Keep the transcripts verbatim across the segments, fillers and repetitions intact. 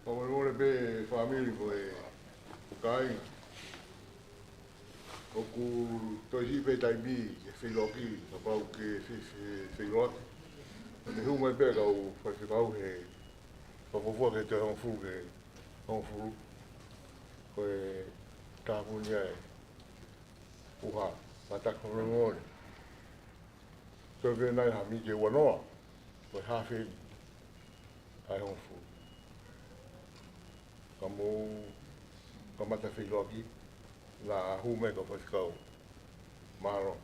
Fakamolemole pē fāmili mo e kāinga. ʻOku toe siʻi pē taimi ke feʻiloaki, kapau ke fe-, fe-, feʻiloaki. Te u hū mai pē kau faifekau he fakafuofua ke toe hongofulu ke hongofulu. Ko e tāpuni ai ʻuha, mātaki fakamolemole. Toe pē nai ha miniti ʻe uanoa, ko e haafe eni ʻa e hongofulu. Ka mou kamata feʻiloaki, naʻa hū mai kau faifekau. Mālō.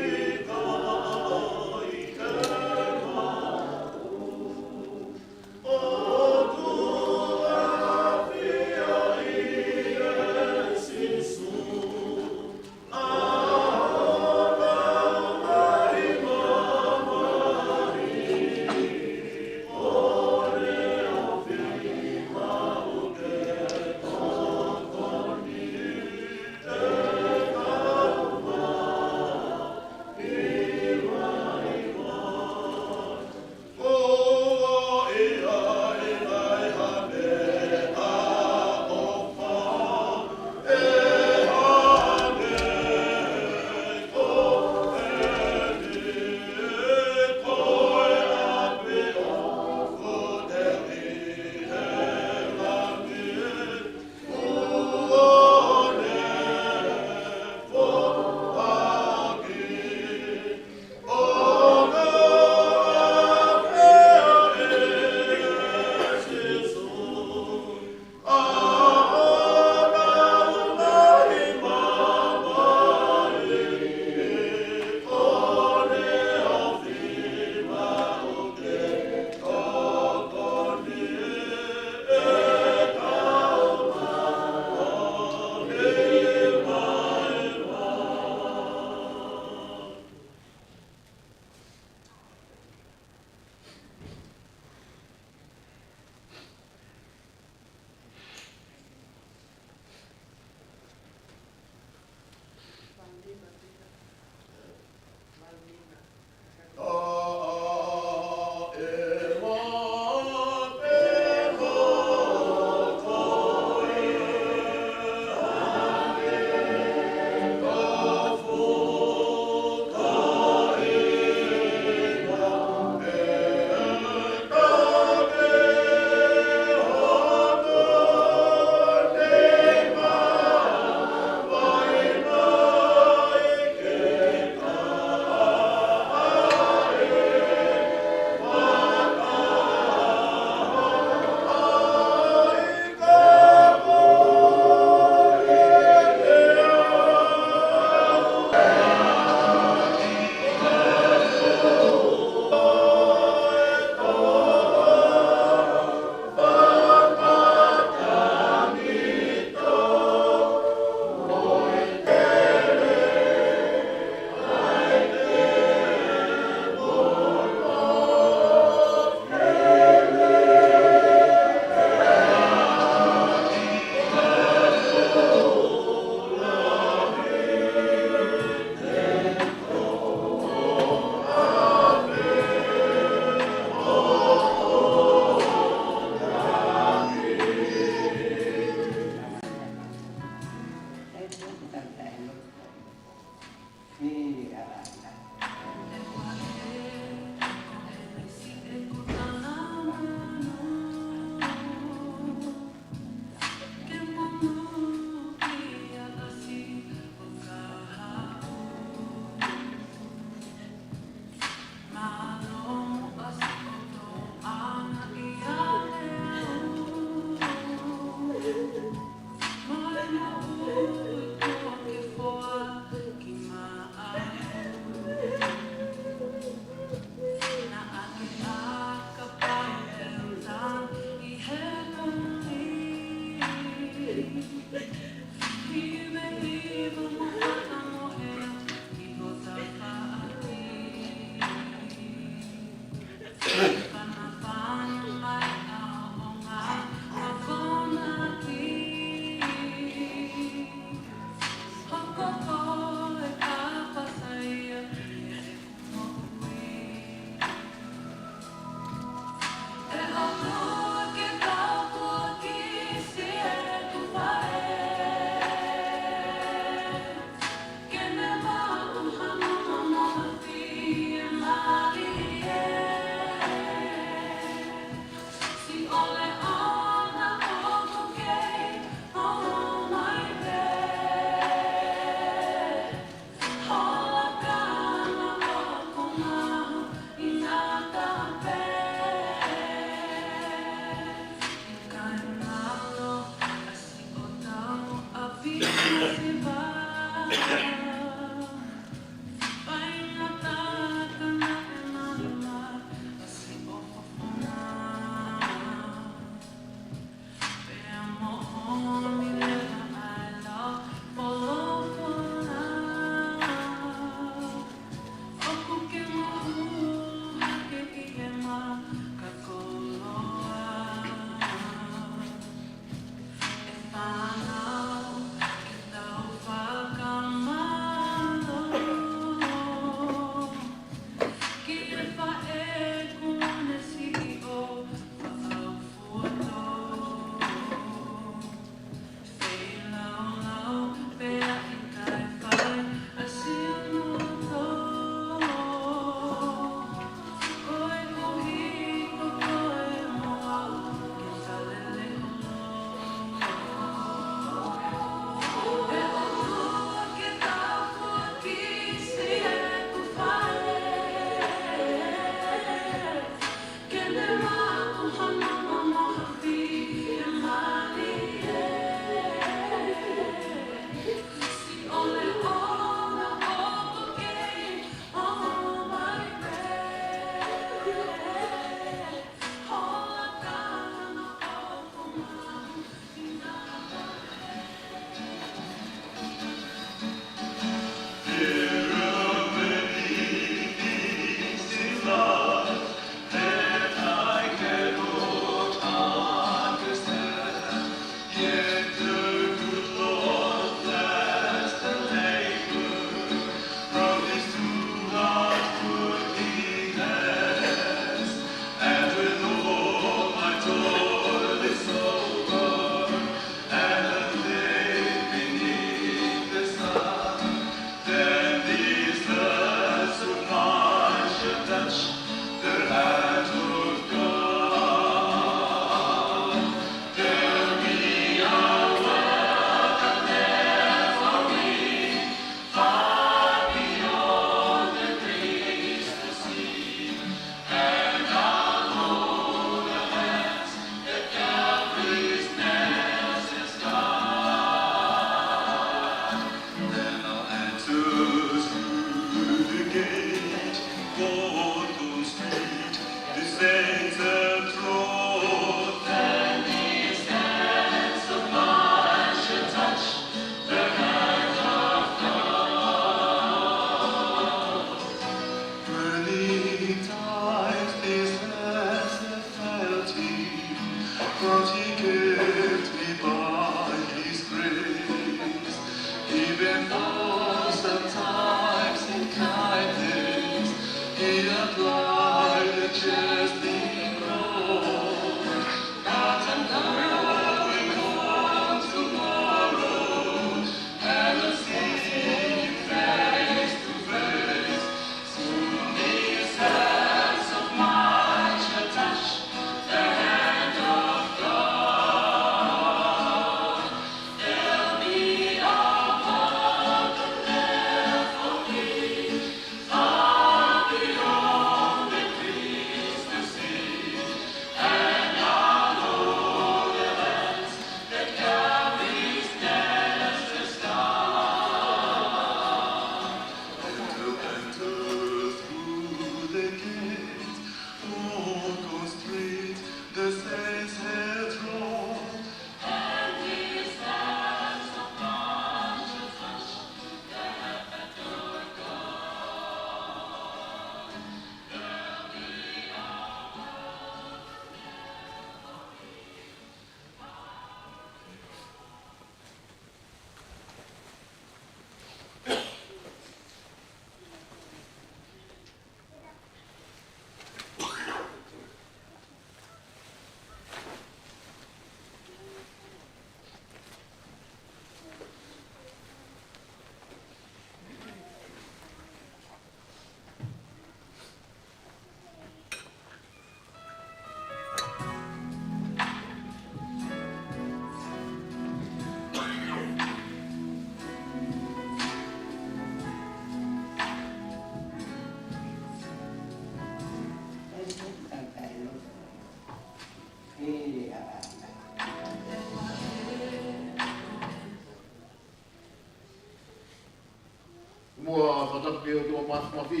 Ke ʻOtua Māfimafi,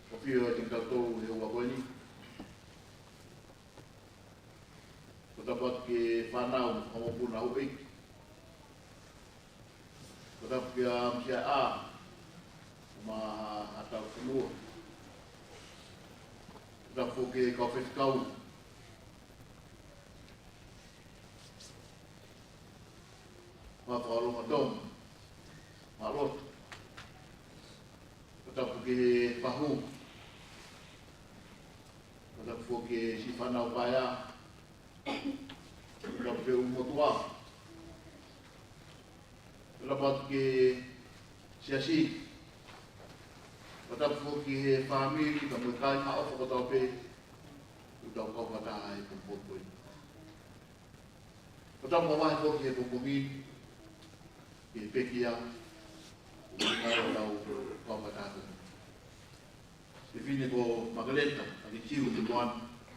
ʻofa atu kiate kitautolu he ʻaho ko eni. Ko e tapu atu ki he fānau, fanga mokopuna, houʻeiki. Ko e tapu kia Misia ʻa, mo haʻatau fonua. Ko e tapu ki he kau faifekau. Mo e fakaʻilonga Tonga, mo e lotu. Ko e tapu ki he fahu. Ko e tapu foki ki he siʻi fānau paea. Ko e tapu ki he ʻū motuʻa. Ko e tapu atu ki he siasi. Ko e tapu foki ki he fāmili, kae ʻumaʻā e kāinga ʻofa kotoa pē. ʻOku tau kau fakataha he pongipongi ko eni. Ko e tapu mavahe foki he pongipongi, ki he pekia, ʻoku ngali tau kau fakataha. Fefine ko Makaleta, ʻAkisiu Moana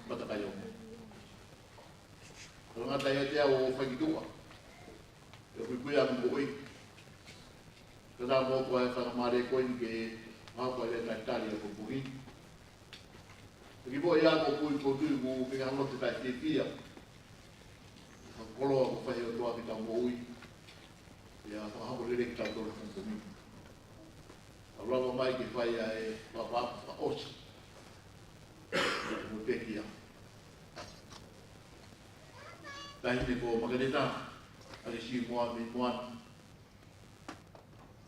Matakaiomi. Ko e ngata ʻiate au ʻo fai ki tuʻa. ʻE kuikui ʻa mo ʻoi. Ka ta mo ko e faingamālie ko eni ke mau ko e talitali ʻa e pongipongi. Ki he moʻui ʻa e kui ko tui ku ke ngalo te tai fiefia. Ka koloa ko fai ʻOtua ke tau moʻui. ʻIo, fakahoko lelei kitautolu he pongipongi. Tau lava mai ke fai ʻa e fakaʻosi. Mo e pekia. Taʻahine ko Makaleta, ʻAkisiu Moana, Moana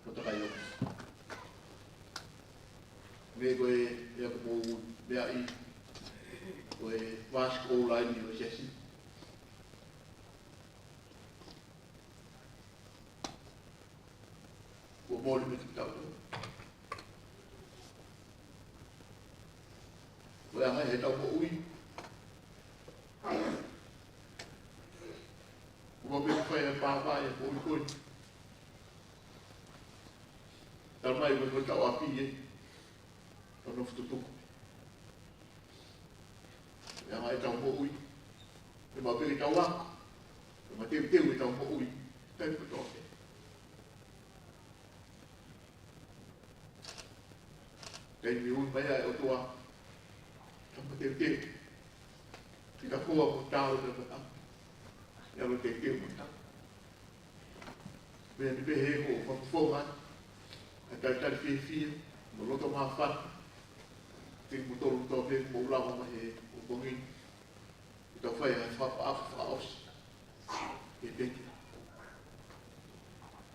Matakaiomi. Meʻa ko ē, ʻa ia ko e meʻa ʻi, ko e vasi ko ulaini ʻo e siasi. Kuo mole mei kitautolu. Ko e anga ʻetau moʻui. Kuo mole mei fai e pāpā e moʻui ko ē. Tala mai ko e tau ʻapi ē. Tau nofo tutuku. Ko e anga ʻetau moʻui. ʻE maʻu pē ʻetau ako. ʻE mateuteu ʻetau moʻui. Taimi kotoa pē. Taimi ui mai ai ʻOtua. Tau mateuteu. Kita koa mo tau na mata. ʻIo, mateuteu mo tau. Meʻa ni pē he ko e fakafofonga ʻa e talitali fiefia, mo e loto māfana. Thank you kimoutolu kotoa pē ʻoku mou lava mai he pongipongi ni. Ke tau fai ha fakaʻapaʻapa fakaʻosi. Ke thank you.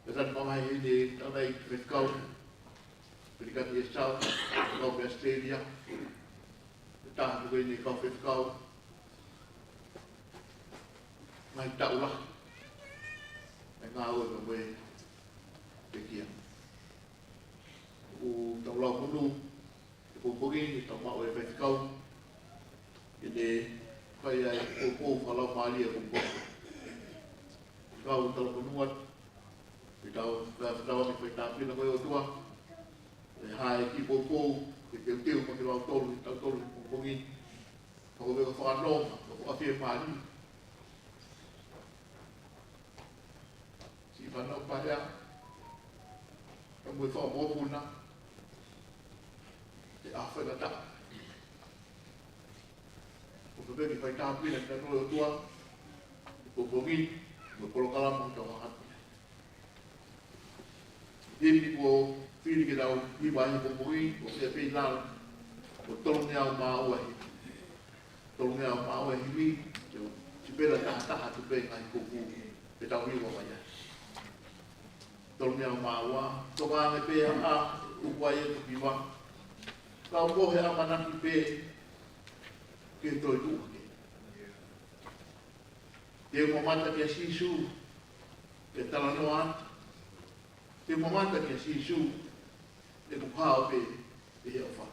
Pea tau mamahi heni, tau nai ki he faifekau. Pelikani ʻEsau, kau mei Australia. Ko e taha ko eni kau faifekau. Ngaahi taʻu lahi. ʻE ngāue ka mo e pekia. ʻOku tau lau munu, he pongipongi ni tau maʻu e faifekau. Ke ne fai ai e poupou fakalaumālie ʻo e pongipongi. Kau talamonū atu. Ke tau, ke tau ʻomi e fai tāpuekina ko e ʻOtua. ʻE hā e kiʻi poupou, ke teuteu maʻa kitautolu, kitautolu he pongipongi ni. Ka ko e meʻa fakanonga, ka ko e fiemālie. Siʻi fānau paea, ka mo e fanga mokopuna, ʻe ʻaho faingataʻa. ʻOku pehē ke fai tāpuekina kitautolu ʻe he ʻOtua, he pongipongi ni, mo e polokalama ʻoku tau hanga atu. Himi kuo fili ke tau hiva he pongipongi, ʻoku pehē pē ʻi lalo, ko e tolungeau mā ua himi. Tolungeau mā ua himi, ʻio, sipela taha taha atu pē ngaahi kupu, pea tau hiva mai ai. Tolungeau mā ua, toka ange pē ʻa, ʻuku ai e tukiwa. Kau ko e ʻamanaki pē, ke toe tuʻu hake. Te u mamata kia Sīsū, ke talanoa atu. Te u mamata kia Sīsū, ʻe kupu hao pē, ʻi he ʻofa.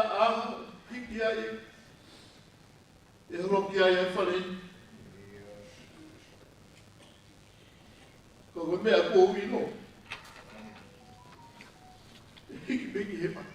ʻAho, hiki ai, ʻe holoki ai ʻa e fale ni. Ko e meʻa ʻoku ou ʻilo, ʻe hiki pē ki hēvani.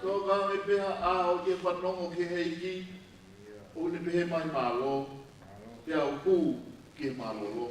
Tokanga pē ha ʻaho ke fanongo ki he ʻEiki, ʻo ne pehē mai mālō, pea ʻoku ke mālōlō.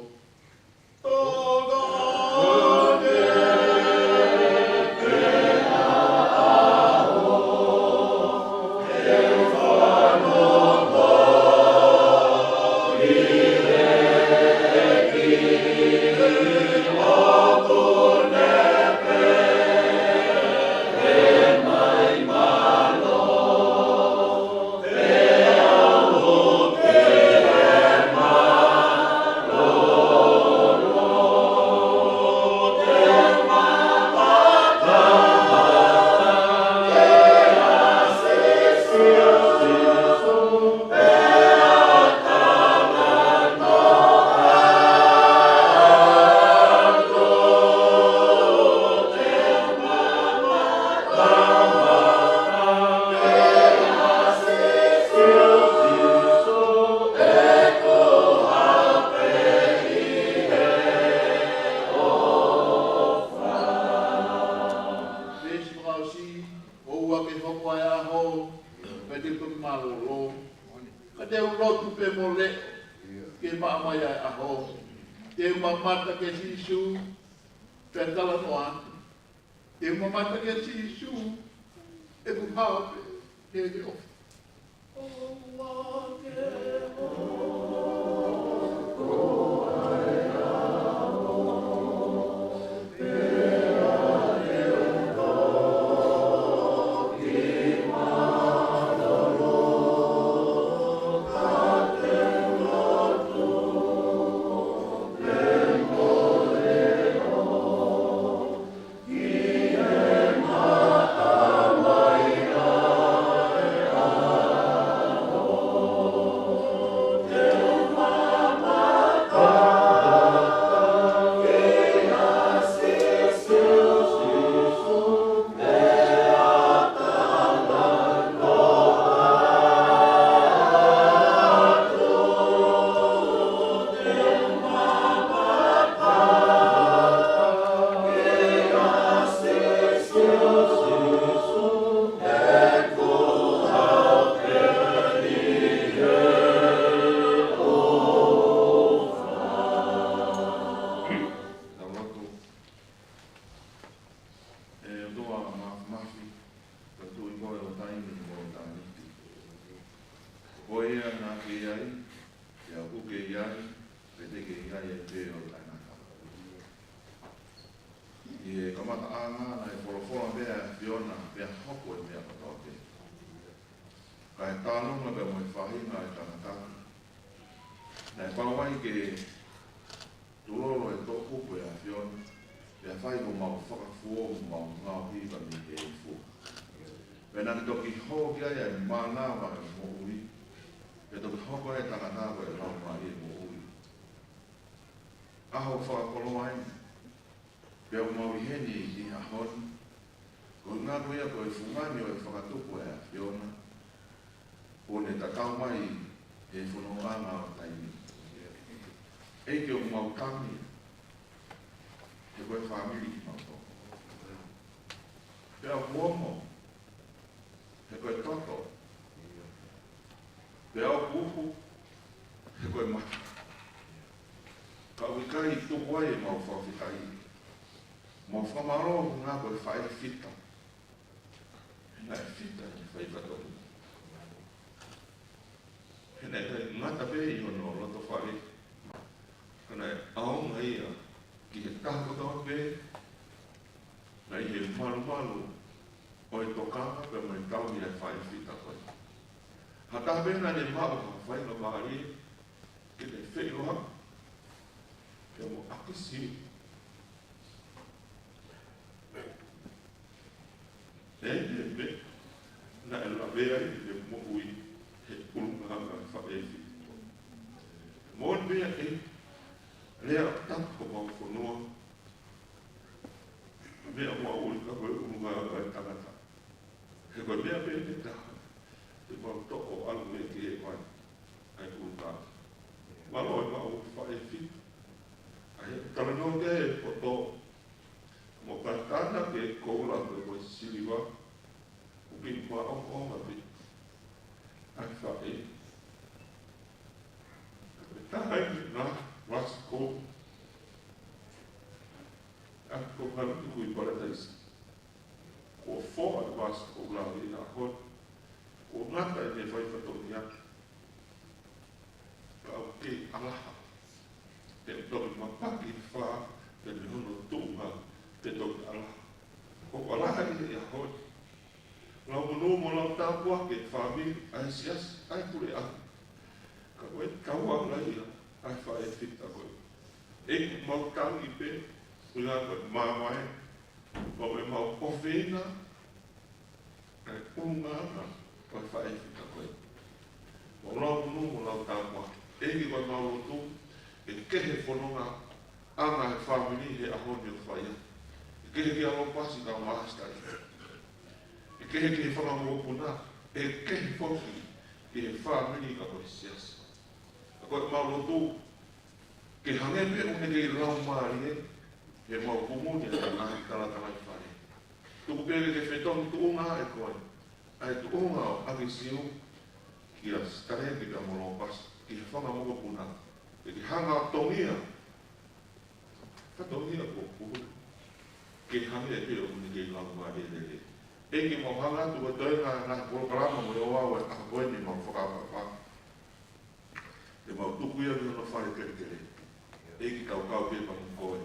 Veesi fakaʻosi, ʻoua ke hoko ʻa e ʻaho, pea te u toki mālōlō. Ka te u lotu pē mo leʻo, ke maʻa mai ʻa e ʻaho. Te u mamata kia Sīsū, pea talanoa atu. Te u mamata kia Sīsū, ʻeku hao pē, he te o. Tau lotu. ʻE ʻOtua Māfimafi, ko e Tuʻi koe ʻo taimi mo ʻitāniti. Ko koe ia naʻa ke ʻi ai, pea ʻoku ke ʻi ai, pea te ke ʻi ai ai pē ʻo taʻengata. ʻI he kamataʻanga naʻe folofola mai ʻa e ʻAfiona pea hoko ʻa e meʻa kotoa pē. Kae tānaki pea mo e faʻahinga ʻo e tangata. Naʻe pau ai ke tulolo e toʻukupu ʻo e ʻAfiona, pea fai ko ʻemau fakafuo mo ʻemau ngaohi mei he efu. Pea naʻa ke toki hoko ai ʻa e mānava ʻo e moʻui, pea toki hoko ai ʻa e tangata ko e laumālie moʻui. ʻAho fakakoloa eni, pea ʻoku mau ʻi heni ʻi he ʻaho ni, koeʻuhi ko ia ko e fungani ʻo e fakatupu ʻa e ʻAfiona, ʻo ne tatau mai he fonongaʻanga ʻo taimi. ʻEiki, ʻoku mau tangi he Ko e fāmili kimautolu. Pea ʻoku ongo, he ko e toto. Pea ʻoku uhu, he ko e mata. Ka ʻoku ʻikai tuku ai ʻemau fakafetaʻi mo e fakamālō ʻi he ngāue ʻa e faʻē fita. Naʻe fita ʻene fai fatongia. He naʻe ʻikai ngata pē ʻi hono loto fale, ka naʻe ʻaonga ia ki he taha kotoa pē naʻe ʻi he malumalu ʻo e tokanga pea mo e tauhi ʻa e faʻē fita ko ē. Ha taha pē naʻa ne maʻu ha faingamālie ke ne feʻiloaki pea mo ʻakisi ʻene meʻa naʻe lavea ai ʻene moʻui he ʻulungaanga ʻa e faʻē fita. Moʻoni pē ʻa e lea ʻoku tapu homau fonua, meʻa moʻui ka ko e ʻulungaanga ʻa e tangata. He ko e meʻa pē ʻe taha te mau toʻo ʻalu mei he vai ʻa e ʻulungaanga. Mālō e maʻu faʻē fita. ʻA ia ʻoku talanoa ki ai e poto, mo e kātana ki he koula mo e siliva, ʻoku kei maʻongoʻonga pē ʻa e faʻē. Ko e taha eni e ngaahi vasikou ʻa e Konga Tuku ʻi Palataisi. Kuo foa e vasikou lave ʻi he ʻaho ni. Kuo ngata ʻene fai fatongia. Ka ʻoku kei ʻalaha. Te u toki mapaki fā, pea mei hono tuʻunga te toki ʻalaha. ʻOku ʻalaha ʻi he ʻaho ni. Lau monū mo lau tāpuaki ki he fāmili, ʻa e siasi, ʻa e puleʻanga. Ka ko e tauʻanga ia ʻa e faʻē fita ko ē. ʻEiki, mau tangi pē, ʻuhinga ko e mamae, ko e mau ʻofeina ʻa e ʻulungaanga ʻo e faʻē fita ko ē. Mau lau monū mo lau tāpuaki. ʻEiki, ko ʻemau lotu, ʻe kehe fonongaʻanga e fāmili he ʻaho ni ʻoku fai ai. ʻE kehe ki he ʻalu pasi ka masita. ʻE kehe ki he fanga mokopuna, ʻe kehe foki ki he fāmili ka ko e siasi. Ka ko ʻemau lotu, ke hangē pē ʻoku ne kei laumālie heʻemau kumuni ʻa e ngaahi talatalaifale. Tuku pē ke ke fetongi tuʻunga ʻe koe ʻa e tuʻunga ʻo ʻAkisiu kia Sitaleki pea mo Lopasi, ki he fanga mokopuna. Ke ke hanga ʻo tongia, fatongia kuo kuhu. Ke hangē pē ʻoku ne kei laumālie lelei. ʻEiki, mau hanga atu ko e toenga ʻa e ngaahi polokalama mo e ouau ʻa e ʻaho ko eni mau fakaʻapaʻapa. Te mau tuku ia ki hono fale kelekele. ʻEiki, tau kau pē pea mo koe.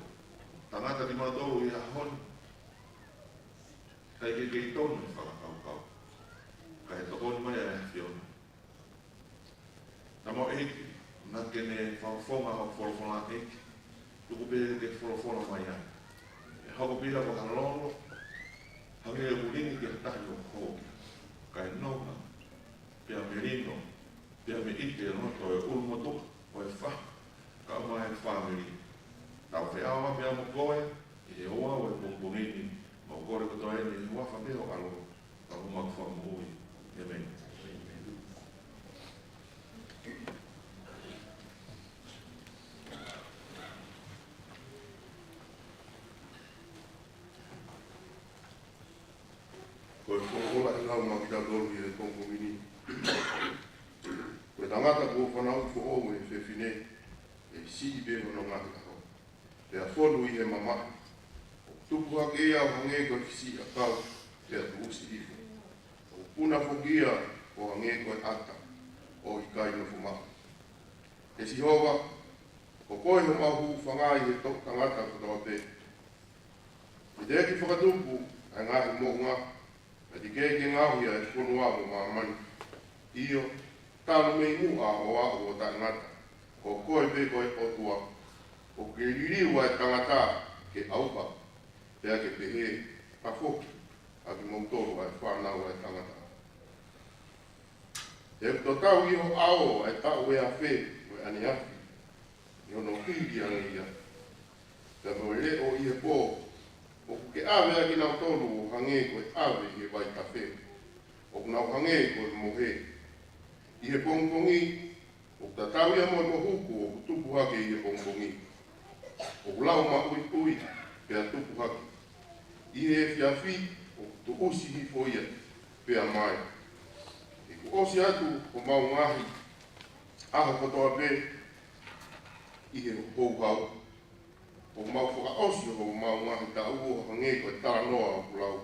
Tangata kimautolu ʻi he ʻaho ni, ʻikai ke kei tonu e fakakaukau, ka ʻe tokoni mai ʻa e ʻAfiona. Tama ʻEiki, naʻa ke ne fakafofonga hoʻo folofola ʻEiki. Tuku pē ke folofola mai ai. ʻE hoko pē ia ko ha lolo, hangē ʻoku lingi ki ha tahi ʻoku hō ki ai. Kae nonga, pea melino, pea meʻite ʻi loto ʻo e ʻulumotuʻa ʻo e faʻē, kae ʻumaʻā e fāmili. Tau feʻao pea mo koe ʻi he ouau ʻo e pongipongi ni, mau kole kotoa eni ʻi he huafa pē ho ʻAlo, ka ko homau Fakamoʻui. ʻĒmeni. Ko e folofola ʻe lau maʻa kitautolu ʻi he pongipongi ni. Ko e tangata kuo fanauʻi foʻou ʻe he fefine, ʻe siʻi pē hono ngaahi ʻaho, pea fonu ʻi he mamahi. ʻOku tupu hake ia ʻo hangē ko e fisiʻi ʻakau, pea tuʻusi hifo. ʻOku puna foki ia ʻo hangē ko e ʻata, ʻo ʻikai nofo maʻu. ʻE Sihova, ko koe homau hūfanga ʻi he toʻu tangata kotoa pē. He teʻeki fakatupu ʻa e ngaahi moʻunga, pea teʻeki ke ngaohi ʻa e fonua mo māmani. ʻIo, talu mei muʻa ʻo aʻu ʻo taʻengata, ko koe pē ko e ʻOtua. ʻOku ke liliu ʻa e tangata ke ʻauha, pea ke pehē, tafoki ʻa kimoutolu ʻa e fānau ʻa e tangata. He ʻoku tatau ʻi ho ʻao ʻa e taʻu ʻe afe mo e ʻaneafi, ʻi hono hili ange ia. Pea mo e leʻo ʻi he pō, ʻoku ke ʻave ʻa kinautolu ʻo hangē ko e ʻave ʻi he vaitafe, ʻoku nau hangē ko e mohe ʻi he pongipongi, ʻoku tatau ia mo e mohuku ʻoku tupu hake ʻi he pongipongi. ʻOku lau maʻuiʻui, pea tupu hake. ʻI he efiafi ʻoku tuʻusi hifo ia pea mai. ʻOku ʻosi atu homau ngaahi ʻaho kotoa pē ʻi he houhau. ʻOku mau fakaʻosi homau ngaahi taʻu ʻo hangē ko e talanoa ʻoku lau.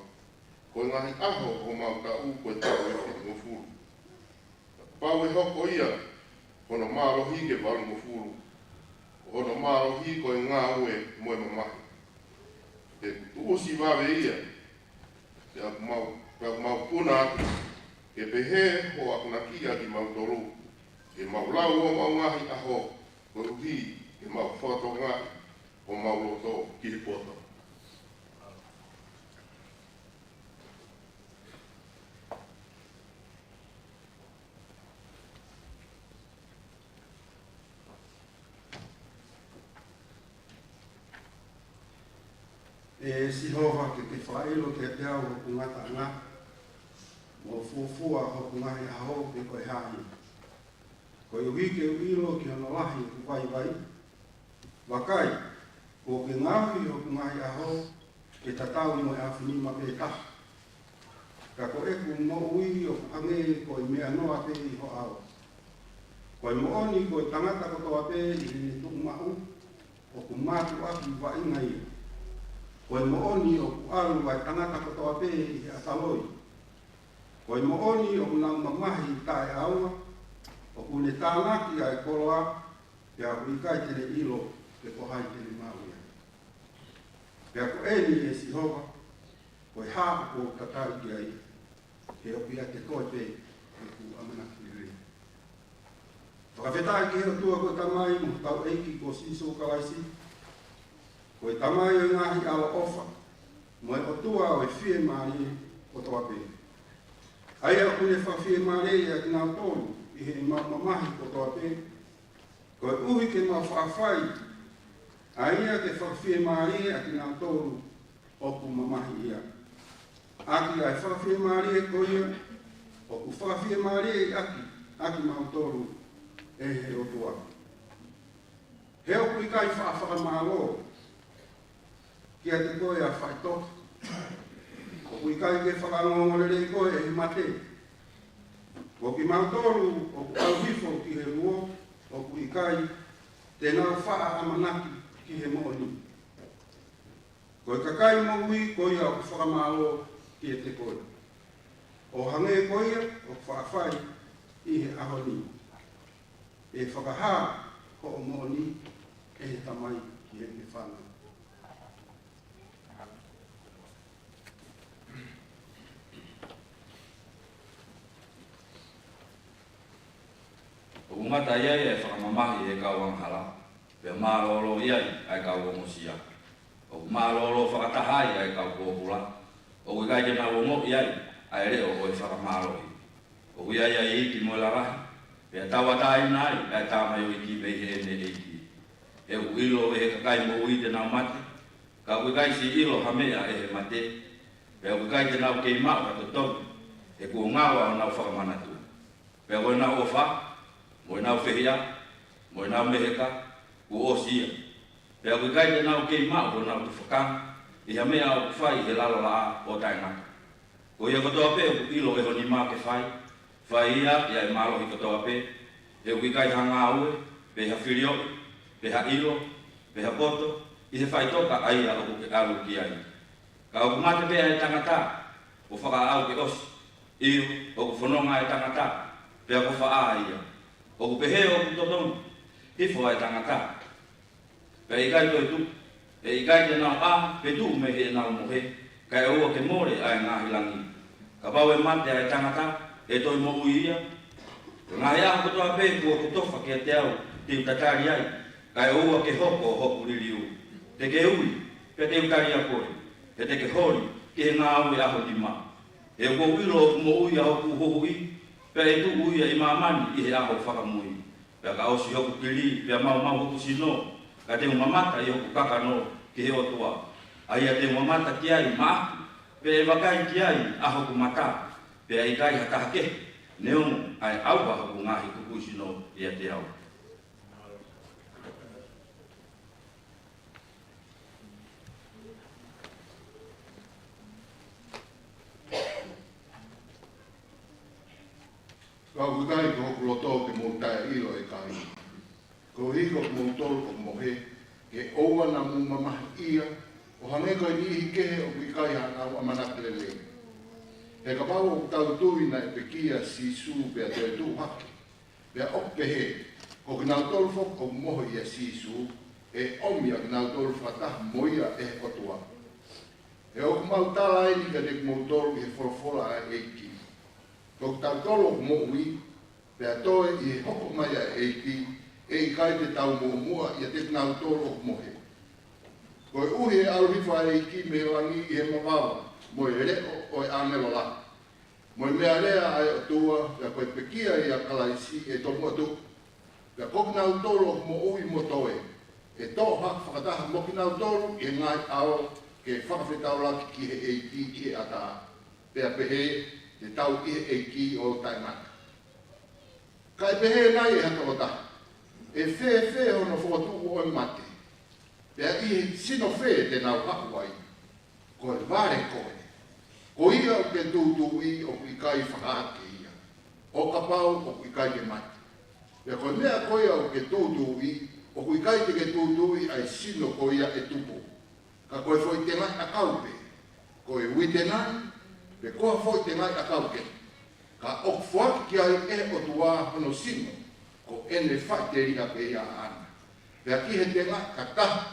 Ko e ngaahi ʻaho homau taʻu ko e taʻu ʻe fitungofulu. Pau ʻe hoko ia hono mālohi ke valungofulu, ʻo hono mālohi ko e ngāue mo e mamahi. ʻOku tuʻusi vave ia, pea ʻoku mau, pea ʻoku mau puna atu ke pehē hoʻo akonaki ʻa kimautolu, ke mau lau homau ngaahi ʻaho, koeʻuhi ke mau fakatokangaʻi homau loto ki he poto. ʻE Sihova, ke ke fakaʻilo kiate au hoku ngataʻanga, mo fuofua hoku ngaahi ʻaho pe ko e hā ia. Koeʻuhi ke u ʻilo ki hono lahi ʻeku vaivai. Vakai, kuo ke ngaohi hoku ngaahi ʻaho ke tatau mo e ʻaofinima pē taha. Ka ko ʻeku moʻui ʻoku hangē ko e meʻa noa pē ʻi ho ʻao. Ko e moʻoni ko e tangata kotoa pē ʻi heʻene tuʻumaʻu, ʻoku mātuʻaki vaʻinga ia. Ko e moʻoni ʻoku ʻalu ʻa e tangata kotoa pē ʻi he ʻataloi. Ko e moʻoni ʻoku nau mamahi taʻeʻaonga, ʻoku ne tānaki ʻa e koloa, pea ʻoku ʻikai te ne ʻilo pe ko hai te ne maʻu ia. Pea ko eni, ʻe Sihova, ko e hā ʻoku ou tatali ki ai, he ʻoku ʻiate koe pē ʻeku ʻamanaki lelei. Fakafetaʻi ki he ʻOtua ko e Tamai mo hotau ʻEiki ko Sīsū Kalaisi, ko e Tamai ʻo e ngaahi ʻaloʻofa, mo e ʻOtua ʻo e fiemālie kotoa pē. ʻA ia ʻoku ne fakafiemālieʻi ʻa kinautolu ʻi heʻemau mamahi kotoa pē, koeʻuhi ke mau faʻa fai ʻa ia ke fakafiemālieʻi ʻa kinautolu ʻoku mamahi ia. ʻAki ʻa e fakafiemālie ko ia, ʻoku fakafiemālieʻi ʻaki ʻa kimautolu ʻe he ʻOtua. He ʻoku ʻikai faʻa fakamālō kiate koe ʻa e faʻitoka. ʻOku ʻikai ke fakaongoongolelei koe ʻe he mate. Ko kimautolu ʻoku ʻalu hifo ki he luo, ʻoku ʻikai te nau faʻa ʻamanaki ki he moʻoni. Ko e kakai moʻui ko ia ʻoku fakamālō kiate koe. ʻO hangē ko ia ʻoku faʻa fai ʻi he ʻaho ni. ʻE fakahā hoʻo moʻoni ʻe he Tamai ki heʻene fānau. ʻOku ngata ai ʻa e fakamamahi ʻa e kau angahala, pea mālōlō ai ʻa e kau ongosia. ʻOku mālōlō fakataha ai ʻa e kau pōpula, ʻoku ʻikai te nau ongoʻi ai ʻa e leʻo ʻo e fakamālohi. ʻOku ʻi ai ʻa e iiki mo e lalahi, pea tauʻatāina ai ʻa e tamaioʻeiki mei heʻene ʻeiki. He ʻoku ʻilo ʻe he kakai moʻui te nau mate, ka ʻoku ʻikai siʻi ʻilo ha meʻa ʻe he mate, pea ʻoku ʻikai te nau kei maʻu ha totongi, he kuo ngalo honau fakamanatu. Pea ko ʻenau ʻofa, mo ʻenau fehiʻa, mo ʻenau meheka, kuo ʻosi ia. Pea ʻoku ʻikai te nau kei maʻu honau tufakanga ʻi ha meʻa ʻoku fai ʻi he lalo laʻā ʻo taʻengata. Ko ia kotoa pē ʻoku ʻilo ʻe ho nima ke fai, fai ia ʻi he mālohi kotoa pē, he ʻoku ʻikai ha ngāue, pe ha filioʻi, pe ha ʻilo, pe ha poto, ʻi he faʻitoka ʻa ia ʻoku ke ʻalu ki ai. Ka ʻoku mate pē ʻa e tangata, ʻo fakaʻau ke ʻosi. ʻIo, ʻoku fononga ʻa e tangata, pea ko faʻa ia. ʻOku pehē ʻoku totongi hifo ʻa e tangata, pea ʻikai toe tuʻu. ʻE ʻikai te nau ʻā pe tuʻu mei heʻenau mohe, kae ʻoua ke mole ʻa e ngaahi langi. Kapau ʻe mate ʻa e tangata, ʻe toe moʻui ia? Ko e ngaahi ʻaho kotoa pē kuo ke tofa kiate au te u tatali ai, kae ʻoua ke hoko hoku liliu. Te ke ui, pea te u tali ʻa koe, he te ke holi ki he ngāue ʻa ho nima. He ʻoku ou ʻilo ʻoku moʻui ʻa hoku huhuʻi, pea ʻe tuʻu ia ʻi māmani ʻi he ʻaho fakamui. Pea ka ʻosi hoku kili, pea maumau hoku sino, ka te u mamata ʻi hoku kakano ki he ʻOtua. ʻA ia te u mamata ki ai maʻaku, pea ʻe vakai ki ai ʻa hoku mata, pea ʻikai ha taha kehe, neongo ʻa e ʻauha hoku ngaahi kukuisino ʻiate au. Ka ʻoku ʻikai ko hoku loto ke mou taʻeʻilo, ʻe kāinga, koeʻuhi ko kimoutolu ʻoku mohe, ke ʻoua naʻa mou mamahiʻia ʻo hangē ko e niʻihi kehe ʻoku ʻikai haʻanau ʻamanaki lelei. He kapau ʻoku tau tui naʻe pekia ʻa Sīsū pea toe tuʻu hake, pea ʻoku pehē, ko kinautolu foki ʻoku mohe ʻia Sīsū, ʻe ʻomi ʻa kinautolu fakataha mo ia ʻe he ʻOtua. He ʻoku mau tala eni kiate kimoutolu ʻi he folofola ʻa e ʻEiki, ko kitautolu ʻoku moʻui, pea toe ʻi he hoko mai ʻa e ʻEiki, ʻe ʻikai te tau muʻomuʻa ʻiate kinautolu ʻoku mohe. Koeʻuhi ʻe ʻalu hifo ʻa e ʻEiki mei langi ʻi he mavava, mo e leʻo ʻo e ʻāngelo lahi, mo e meʻalea ʻa e ʻOtua, pea ko e pekia ʻia Kalaisi ʻe tomuʻa tuʻu. Pea ko kinautolu ʻoku moʻui mo toe, ʻe toʻo hake fakataha mo kinautolu ʻi he ngaahi ʻao ke fakafetaulaki ki he ʻEiki ʻi he ʻatā. Pea pehē, te tau ʻi he ʻEiki ʻo taʻengata. Kae pehē nai ʻe ha tokotaha, ʻe fēfē hono fokotuʻu ʻo e mate? Pea ʻi he sino fē te nau haʻu ai? Ko e vale ko ē. Ko ia ʻoku ke tūtuuʻi ʻoku ʻikai fakahake ia, ʻo kapau ʻoku ʻikai ke mate. Pea ko e meʻa ko ia ʻoku ke tūtuuʻi, ʻoku ʻikai te ke tūtuuʻi ʻa e sino ko ia ʻe tupu, ka ko e foʻi tengaʻi ʻakau pē, ko e uite nai, pe ko ha foʻi tengaʻi ʻakau kehe. Ka ʻoku foaki ki ai ʻe he ʻOtua hono sino, ko ʻene faʻiteliha pē ia ʻaʻana. Pea ki he tengaʻi ka taha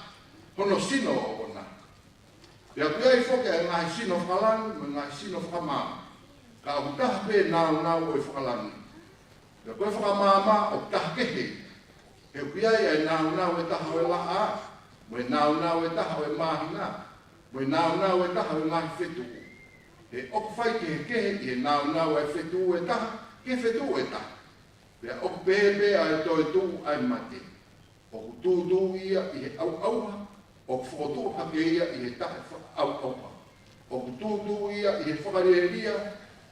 hono sino ʻoʻona. Pea ʻoku ʻi ai foki ʻa e ngaahi sino fakalangi mo e ngaahi sino fakamaama, ka ʻoku taha pē nāunau ʻo e fakalangi. Pea ko e fakamaama ʻoku taha kehe. He ʻoku ʻi ai ʻa e nāunau ʻe taha ʻo e laʻā, mo e nāunau ʻe taha ʻo e māhina, mo e nāunau ʻe taha ʻo e ngaahi fetuʻu. He ʻoku faikehekehe ʻi he nāunau ʻa e fetuʻu ʻe taha ki he fetuʻu ʻe taha. Pea ʻoku pehē pē ʻa e toetuʻu ʻa e mate. ʻOku tūtuuʻi ia ʻi he ʻauʻauha, ʻoku fokotuʻu hake ia ʻi he taʻefaʻaʻauʻauha. ʻOku tūtuuʻi ia ʻi he fakalielia,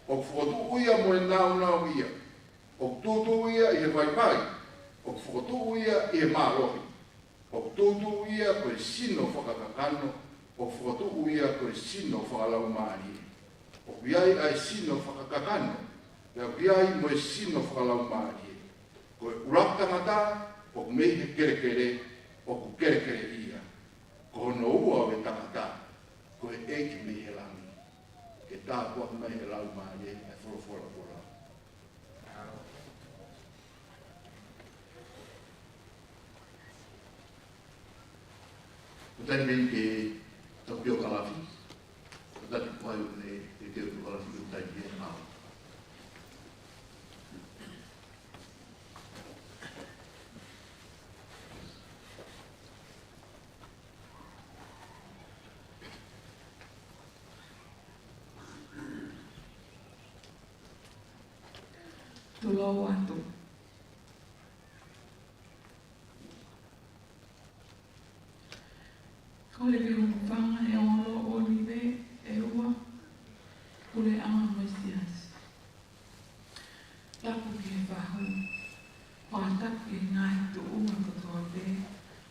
ʻoku fokotuʻu ia mo e nāunau ia. ʻOku tūtuuʻi ia ʻi he vaivai, ʻoku fokotuʻu ia ʻi he mālohi. ʻOku tūtuuʻi ia ko e sino fakakakano, ʻoku fokotuʻu ia ko e sino fakalaumālie. ʻOku ʻi ai ʻa e sino fakakakano, pea ʻoku ʻi ai mo e sino fakalaumālie. Ko e ʻuluaki tangata ʻoku mei he kelekele, ʻoku kelekele ia. Ko hono ua ʻo e tangata, ko e ʻEiki mei he langi. Ke tāpuaki mai ʻe he Laumālie ʻa e folofola. Ko e taimi eni ke tau pio kalafi, ko e taimi ko hai ʻoku ne ke teu pio kalafi, ko e taimi eni ʻe mau. Tulou atu. Kole ke u hūfanga he ongo ʻōlive ʻe ua, Puleʻanga mo e Siasi. Tapu ki he fahu, fakatapu ki he ngaahi tuʻunga kotoa pē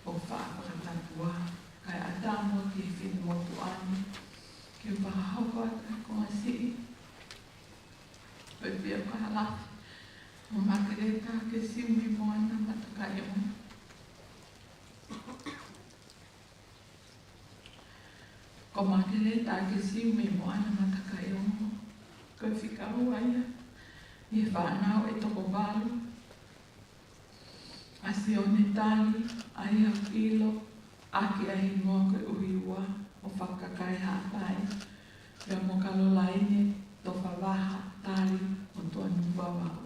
ʻoku faʻa fakatapua, kae ʻatā muʻa ki he finemotuʻa ni, ke u fakahoko atu ʻa e konga siʻi ʻo e pio kalafi ʻo Makeleta Kesiumeimoana Matakaiongo. Ko Makeleta Kesiumeimoana Matakaiongo, ko e fika ua ia ʻi he fānau ʻe toko valu ʻa Sione Tali, ʻa ia ʻoku ʻiloʻaki ʻa e hingoa ko e ʻUhiua, ʻo Fakakakai Haʻapai, pea mo Kalolaine Tofavaha Tali, ʻo Tuʻanuvavau.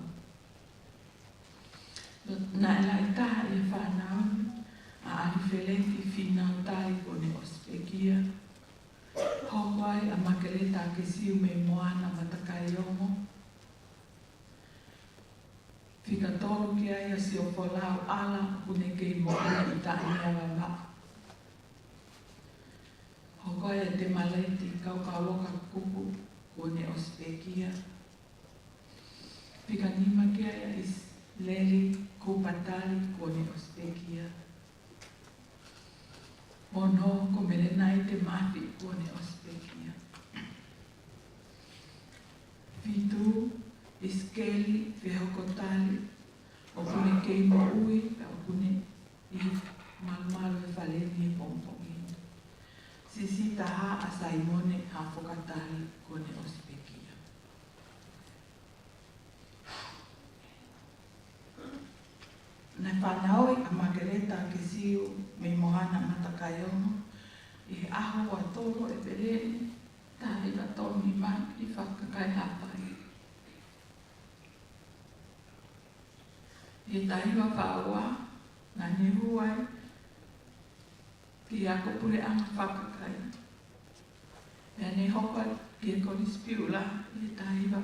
Naʻe laʻi taha ʻi he fānau ni ʻa ʻAlifeleti Fīnau Tali, kuo ne ʻosi pekia. Hoko ai ʻa Makeleta Kesiumeimoana Matakaiongo. Fika tolu ki ai ʻa Siofolau ʻAla, ʻoku ne kei moʻui ʻi Taʻineavavau. Hoko ai ʻa Temaleti Kaukauoka Kupu, kuo ne ʻosi pekia. Fika nima ki ai ʻa ʻIsileli Kupa Tali, kuo ne ʻosi pekia. Ono, ko Melenaite Mafi, kuo ne ʻosi pekia. Fitu, ʻIsikeli Fehokotali, ʻoku ne kei moʻui, pea ʻoku ne ʻi he malumalu ʻo e fale ni he pongipongi ni. Sisitā Haʻa Saimone Hafokatali, kuo ne ʻosi pekia. Naʻe fanauʻi ʻa Makeleta Kesiu mei Moana Matakaiongo ʻi he ʻaho ua tolu ʻo ʻEpeleli, taha hiva tolu nima, ʻi Fakakakai, Haʻapai. ʻI he taha hiva fā ua, naʻa ne hū ai ki he ako puleʻanga fakakakai. Pea ne hoko ai ki he Kolisi Piula ʻi he taha hiva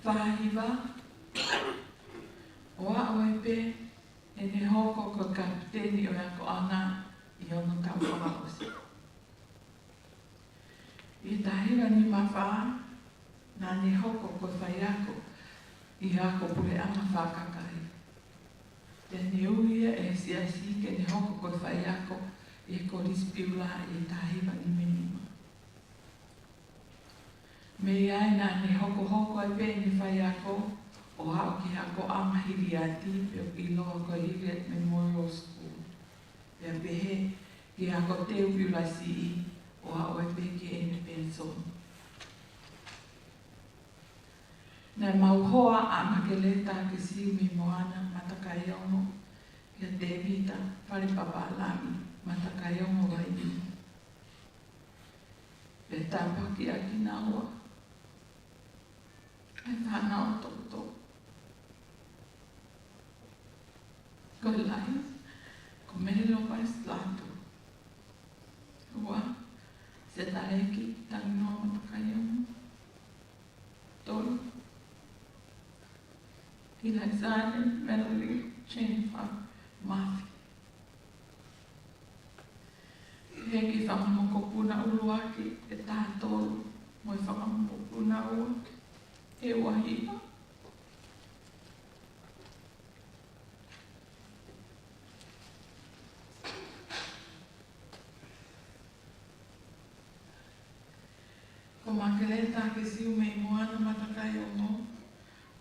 fā hiva, ʻo aʻu ai pē ʻene hoko ko e kapiteni ʻo e akoʻanga ʻi hono taʻu fakaʻosi. ʻI he taha hiva nima fā, naʻa ne hoko ko e faiako ʻi he ako puleʻanga fakakakai. Pea ne ui ia ʻe he Siasi ke ne hoko ko e faiako ʻi he Kolisi Piula ʻi he taha hiva nima nima. Mei ai naʻa ne hokohoko ai pē ʻene faiako ʻo aʻu ki he akoʻanga Hiliati, pe ʻoku ʻiloa ko e Hilliard Memorial School. Pea pehē ki he ako teu Piula Siʻi, ʻo aʻu ai pē ki heʻene penisoni. Naʻe maʻu hoa ʻa Makeleta Kesiu mei Moana Matakaiongo kia Tēvita Falepapālangi Matakaiongo Vainī. Pea tāpuakiʻi kinaua ʻe he fānau ʻo Tokoto. Ko e lahi, ko Mele Lopesi Lātū. Ua, Setaleki Tanginoa Matakaiongo. Tolu, ʻIlaisane Melody Jennifer Mafi. Pea ki he fanga mokopuna ʻuluaki ʻe taha tolu, mo e fanga mokopuna ua ʻe ua hiva. Ko Makeleta Kesiu mei Moana Matakaiongo,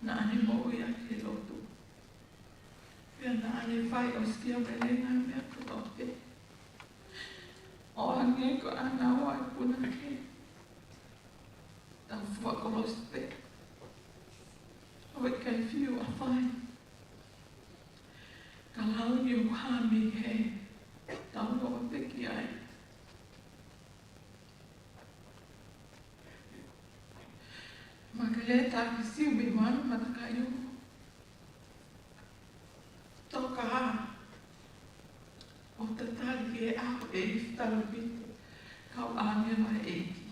naʻa ne moʻui ʻaki e lotu. Pea naʻa ne fai ʻo sikia melenga meʻa kotoa pē. ʻO hangē ko ʻena ua e punake. Tau fua kolosi pē. ʻO ʻikai fiu ʻa fai. Ka lau ni ʻoku hā mei he tau loa pē ki ai. Makeleta Kesiu mei Moana Matakaiongo. Toka ā ʻo tatali ki he ʻaho ʻe ifi talu pito kau ʻāngelo ʻa e ʻEiki.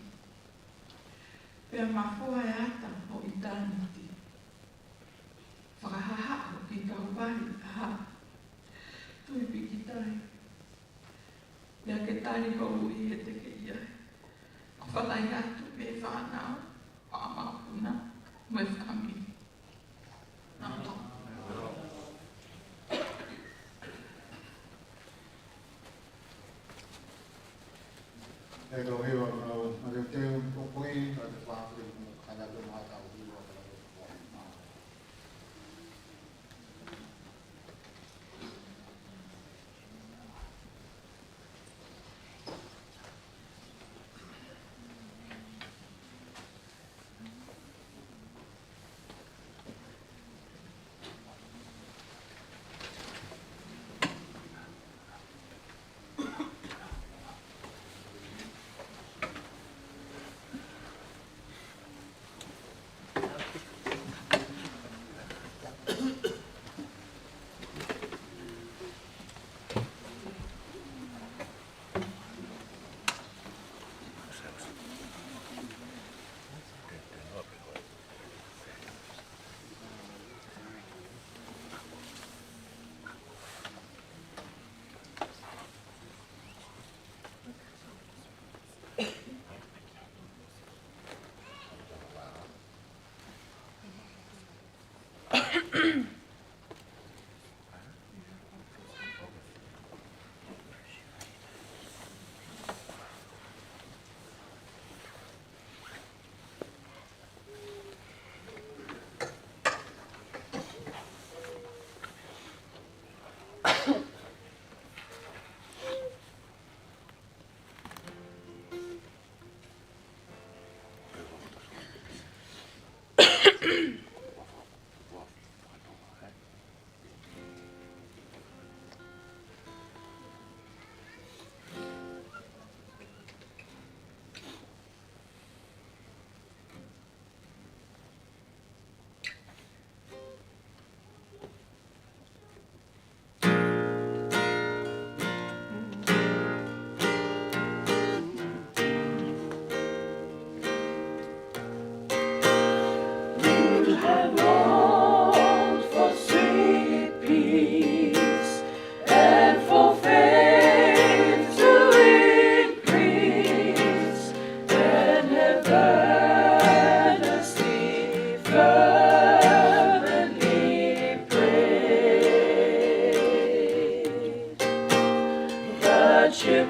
Pea mafua e ata ʻo ʻitāniti. Fakahahaʻo ki Kalevale ʻa e Tuʻi Pikitai. Pea ke tali hoʻo ui he tekeʻi ai. ʻOfa lahi atu mei he fānau, ʻa e mokopuna, mo e fāmili. Mālō. ʻE kau hiva, kau, ma te teu, ko koe, ka te pāpili, mo kana te mata, o hiva, ka te pāpili.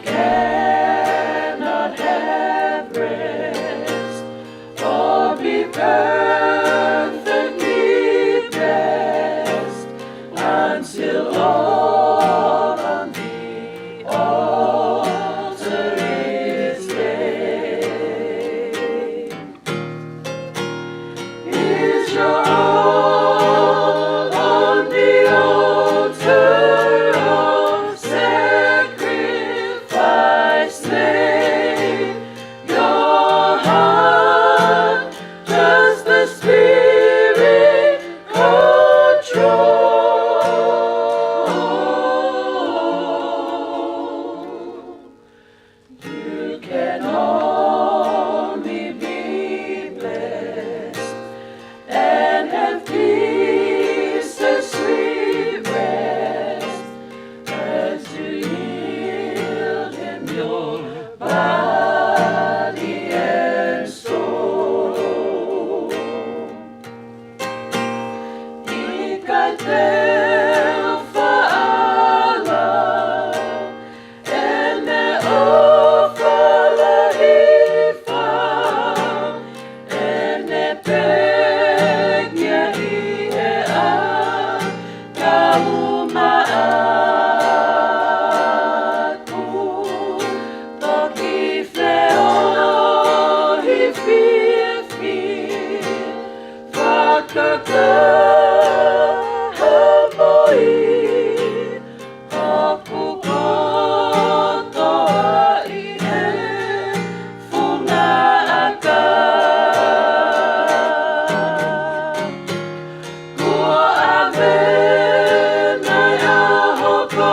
cannot have rest or be perfectly blessed until all on the altar is laid. Is your all on the altar of sacrifice laid? Your heart, does the Spirit control? You can only be blessed and have peace and sweet rest as you yield Him your body and soul. ʻIkai te u fāʻala ʻene ʻofa lahi fā, ʻene pekia ʻi he ʻakau maʻaku. Toki feohi fiefia, fakakahaʻamoi hoku kotoa ʻi he funga ʻakau. Kuo ʻave nai ʻa hoku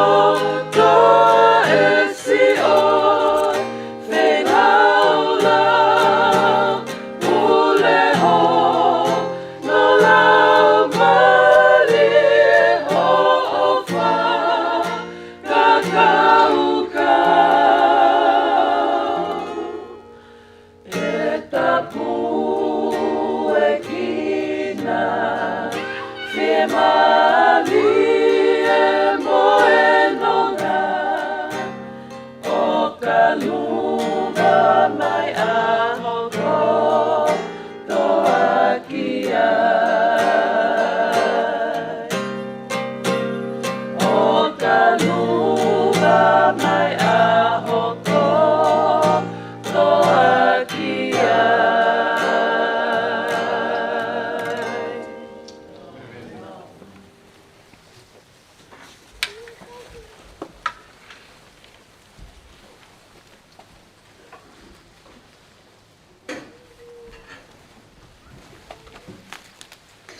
kotoa ʻe Sione, feinga ʻo lau, pule hono laumālie ʻo fakakaukau. ʻE tāpuekina, fiemālie mo e nonga, ʻo kaluva mai ʻa hoku kotoa ki ai. ʻO kaluva mai ʻa hoku kotoa ki ai.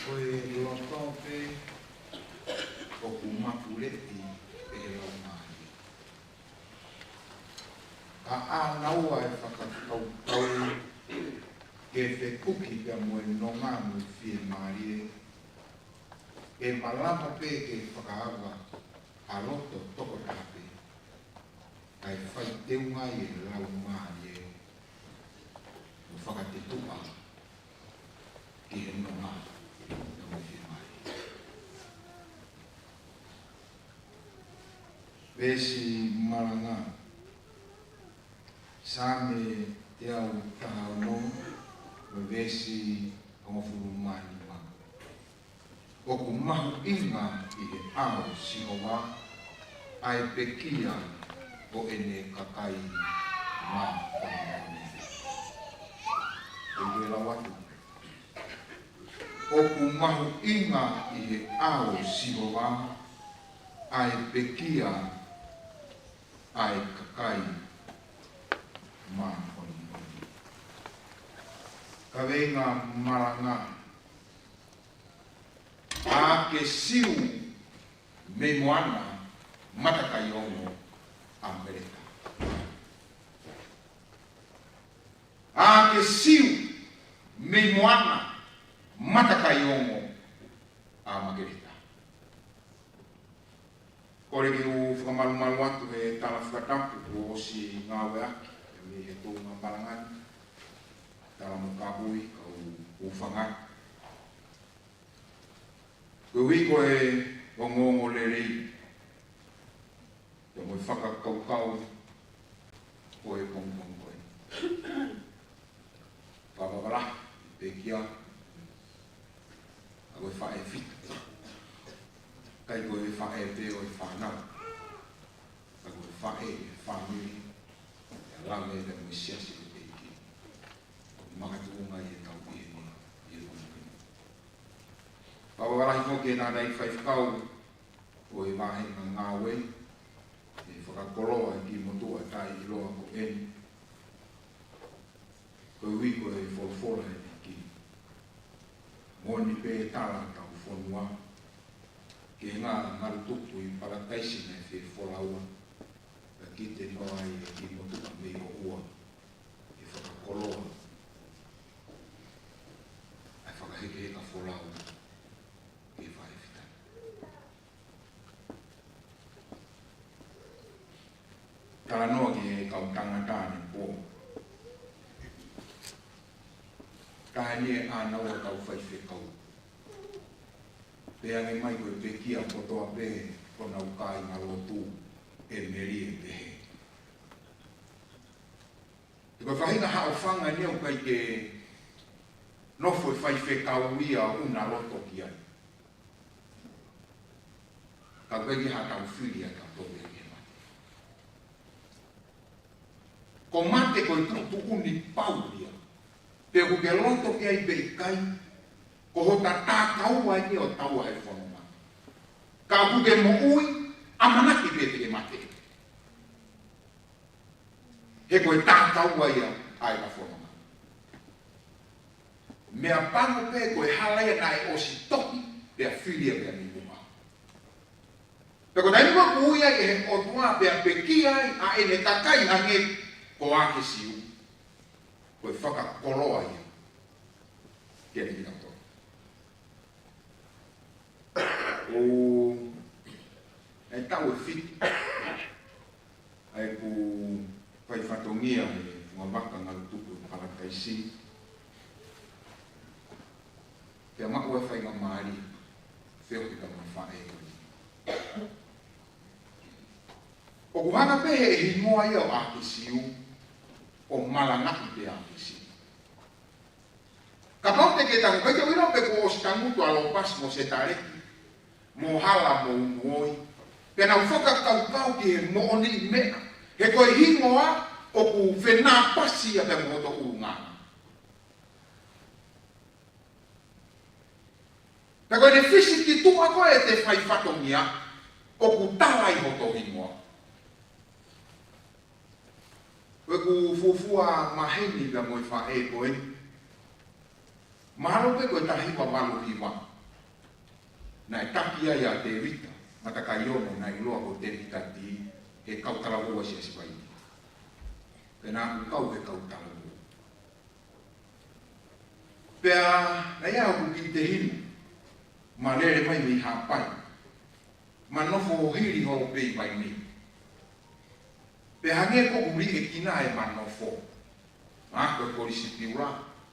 Ko e loto pē ʻoku mapuleʻi ʻe he Laumālie. Ka ʻānaua e fakakaukau ke fekuki pea mo e nonga mo e fiemālie, ʻe malava pē ke fakaava ha loto tokotaha pē, kae fai teunga ai e Laumālie ʻo fakatetuʻa ki he nonga mo e fiemālie. Veesi malanga, Saame teau taha ono, mo e veesi hongofulu mā nima. ʻOku mahuʻinga ʻi he ʻao ʻo Sihova ʻa e pekia ʻo ʻene kakai māʻoniʻoni. Te u lau atu. ʻOku mahuʻinga ʻi he ʻao ʻo Sihova ʻa e pekia ʻa e kakai māʻoniʻoni. Kaveinga malanga, ʻa ke siu mei moana matakaiongo ʻa Meleta. ʻA ke siu mei moana matakaiongo ʻa Makeleta. Kole ke u fakamalumalu atu he tala fakatapu kuo ʻosi ngāueʻaki mei he tuʻunga malanga ni, tala mo kahui ka u, u fanga. Ko e ui ko e ongoongolelei, pea mo e fakakaukau ʻave pea mo e siasi ʻo e ʻEiki. Makatuʻunga ʻi he tau ʻi he, ʻi he ʻunuʻunu. Pea ʻoku ou fakafetaʻi foki ki he tangataʻeiki faifekau ʻo e vāhenga ngāue, ʻe fakakoloa e kiʻi motuʻa taʻeʻiloa ko eni. Koeʻuhi ko e folofola ʻa e ʻEiki. Moʻoni pē tala tau fonua, ke nga ngalu tupu ʻi palataisi naʻe fefolaua, ka kite noa ai e kiʻi motuʻa mei ʻOʻua, ʻe fakakoloa ʻa e fakahekeheka folau ki he faʻē fita. Talanoa ki he kau tangata ʻanepō. Taha eni ʻa ʻenau kau faifekau. Pea ange mai ko e pekia kotoa pē ʻo ʻenau kāingalotu ʻe melie pehē. Ko e faʻahinga haʻofanga eni ʻoku ʻikai ke nofo e faifekau ia ʻo ʻuna loto ki ai. Ka ʻoku ʻikai ke ha tau fili ʻa e tau toki ke mate. Ko mate ko e tuʻutuʻuni pau ia. Pe ʻoku ke loto ki ai pe ʻikai, ko hota tākaua eni ʻo taua he fononga. Ka ʻoku ke moʻui, ʻamanaki pē te ke mate. He ko e tākaua ia ʻa e ka fononga. Meʻapango pē ko e hala ia naʻe ʻosi tohi, pea fili ia pea mei muʻa. Pea ko e taimi ko ē ʻoku ui ai ʻe he ʻOtua pea pekia ai ʻa ʻene kakai hangē ko ʻAkesiu, ko e fakakoloa ia kiate kitautolu. ʻO, ʻe taʻu ʻe fitu ʻa ʻeku fai fatongia he fungavaka ngalu tupu ʻi palataisi. Pea maʻu e faingamālie, feohi pea mo e faʻē ko eni. ʻOku hanga pē he hingoa ia ʻo ʻAkesiu, ʻo malangaʻi pē ʻAkesiu. Kapau te ke tangutu, ʻikai te u ʻilo pe kuo ʻosi tangutu ʻa Lopasi mo Setaleki, mo Hala mo Unuoi. Pea nau fakakaukau ki he moʻoniʻi meʻa. He ko e hingoa ʻoku fenāpasi ia pea mo hoto ʻulungaanga. Pea ko ʻene fisi ki tuʻa ko ē ʻete fai fatongia, ʻoku tala ai hoto hingoa. Ko ʻeku fuofua maheni pea mo e faʻē ko eni. Mahalo pē ko e taha hiva valu hiva. Naʻe taki ai ʻa Tēvita Matakaiono, naʻe ʻiloa ko Tēvita Tī, he kau talavou ʻa e Siasi Vainī. Pea naʻa ku kau he kau talavou. Pea naʻe ʻi ai hoku kiʻi tehina, ma lele mai mei Haʻapai, ma nofo hili holo pē ʻi Vainī. Pea hangē ko ʻeku liʻekina ʻema nofo. Ma ko e kolisi piula.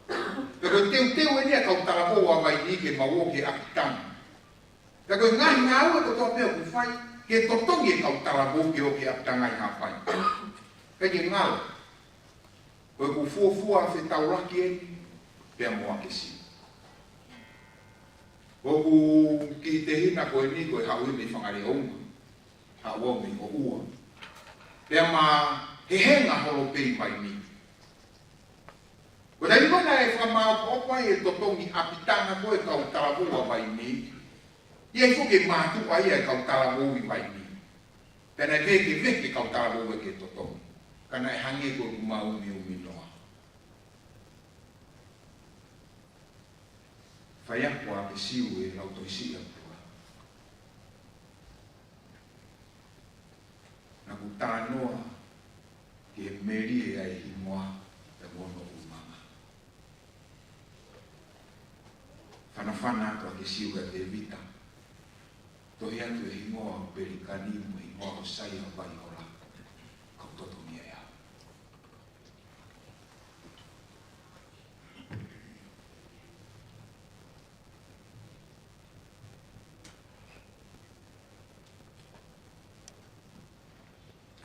Pea ko e teuteu eni ʻa e kau talavou ʻa Vainī ke mau ō ki ʻapitanga. Pea ko e ngaahi ngāue kotoa pē ʻoku fai, ke totongi e kau talavou ke ō ki ʻapitanga ʻi Haʻapai. Pea ke ngalo. Ko ʻeku fuofua fetaulaki eni pea mo ʻAkesiu. Ko ʻeku kiʻi tehina ko eni ko e haʻu ia mei Fangaleʻouma, haʻu au mei ʻOʻua. Pea ma hehenga holo pē ʻi Vainī. Ko e taimi ko ē naʻe fakamāʻopoʻopo ai e totongi ʻapitanga ko ē kau talavou ʻa Vainī, ʻi ai foki e mātuʻa ia e kau talavou ʻi Vainī. Pea naʻe veke, veke kau talavou ia ke totongi. Ka naʻe hangē ko ʻeku maumiumi noa. Faiako ʻa ʻAkesiu e lautohi siʻi ʻa Pula. Naʻa ku talanoa ki he melie ʻa e hingoa pea mo hono ʻulungaanga. Fanafana atu ʻa ʻAkesiu kia Tēvita. Tohi atu e hingoa ʻo Pelikani mo e hingoa ʻo Saia Vaiola. Kau totongi ʻe au.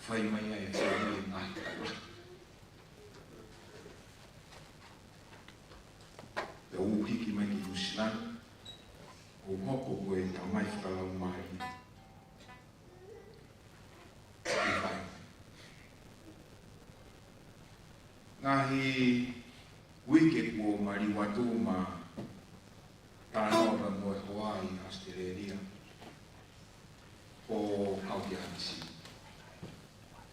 Fai mai ai e fai mai e ngaahi taula. Pea u hiki mai ki Nuʻusila, ʻo u hoko ko e tamai fakalaumālie. ʻI fai. Ngaahi uike kuo maliu atu ma talanoa pea mo e hoa ʻi ʻAositelēlia, ʻo kau ki ʻAkesiu.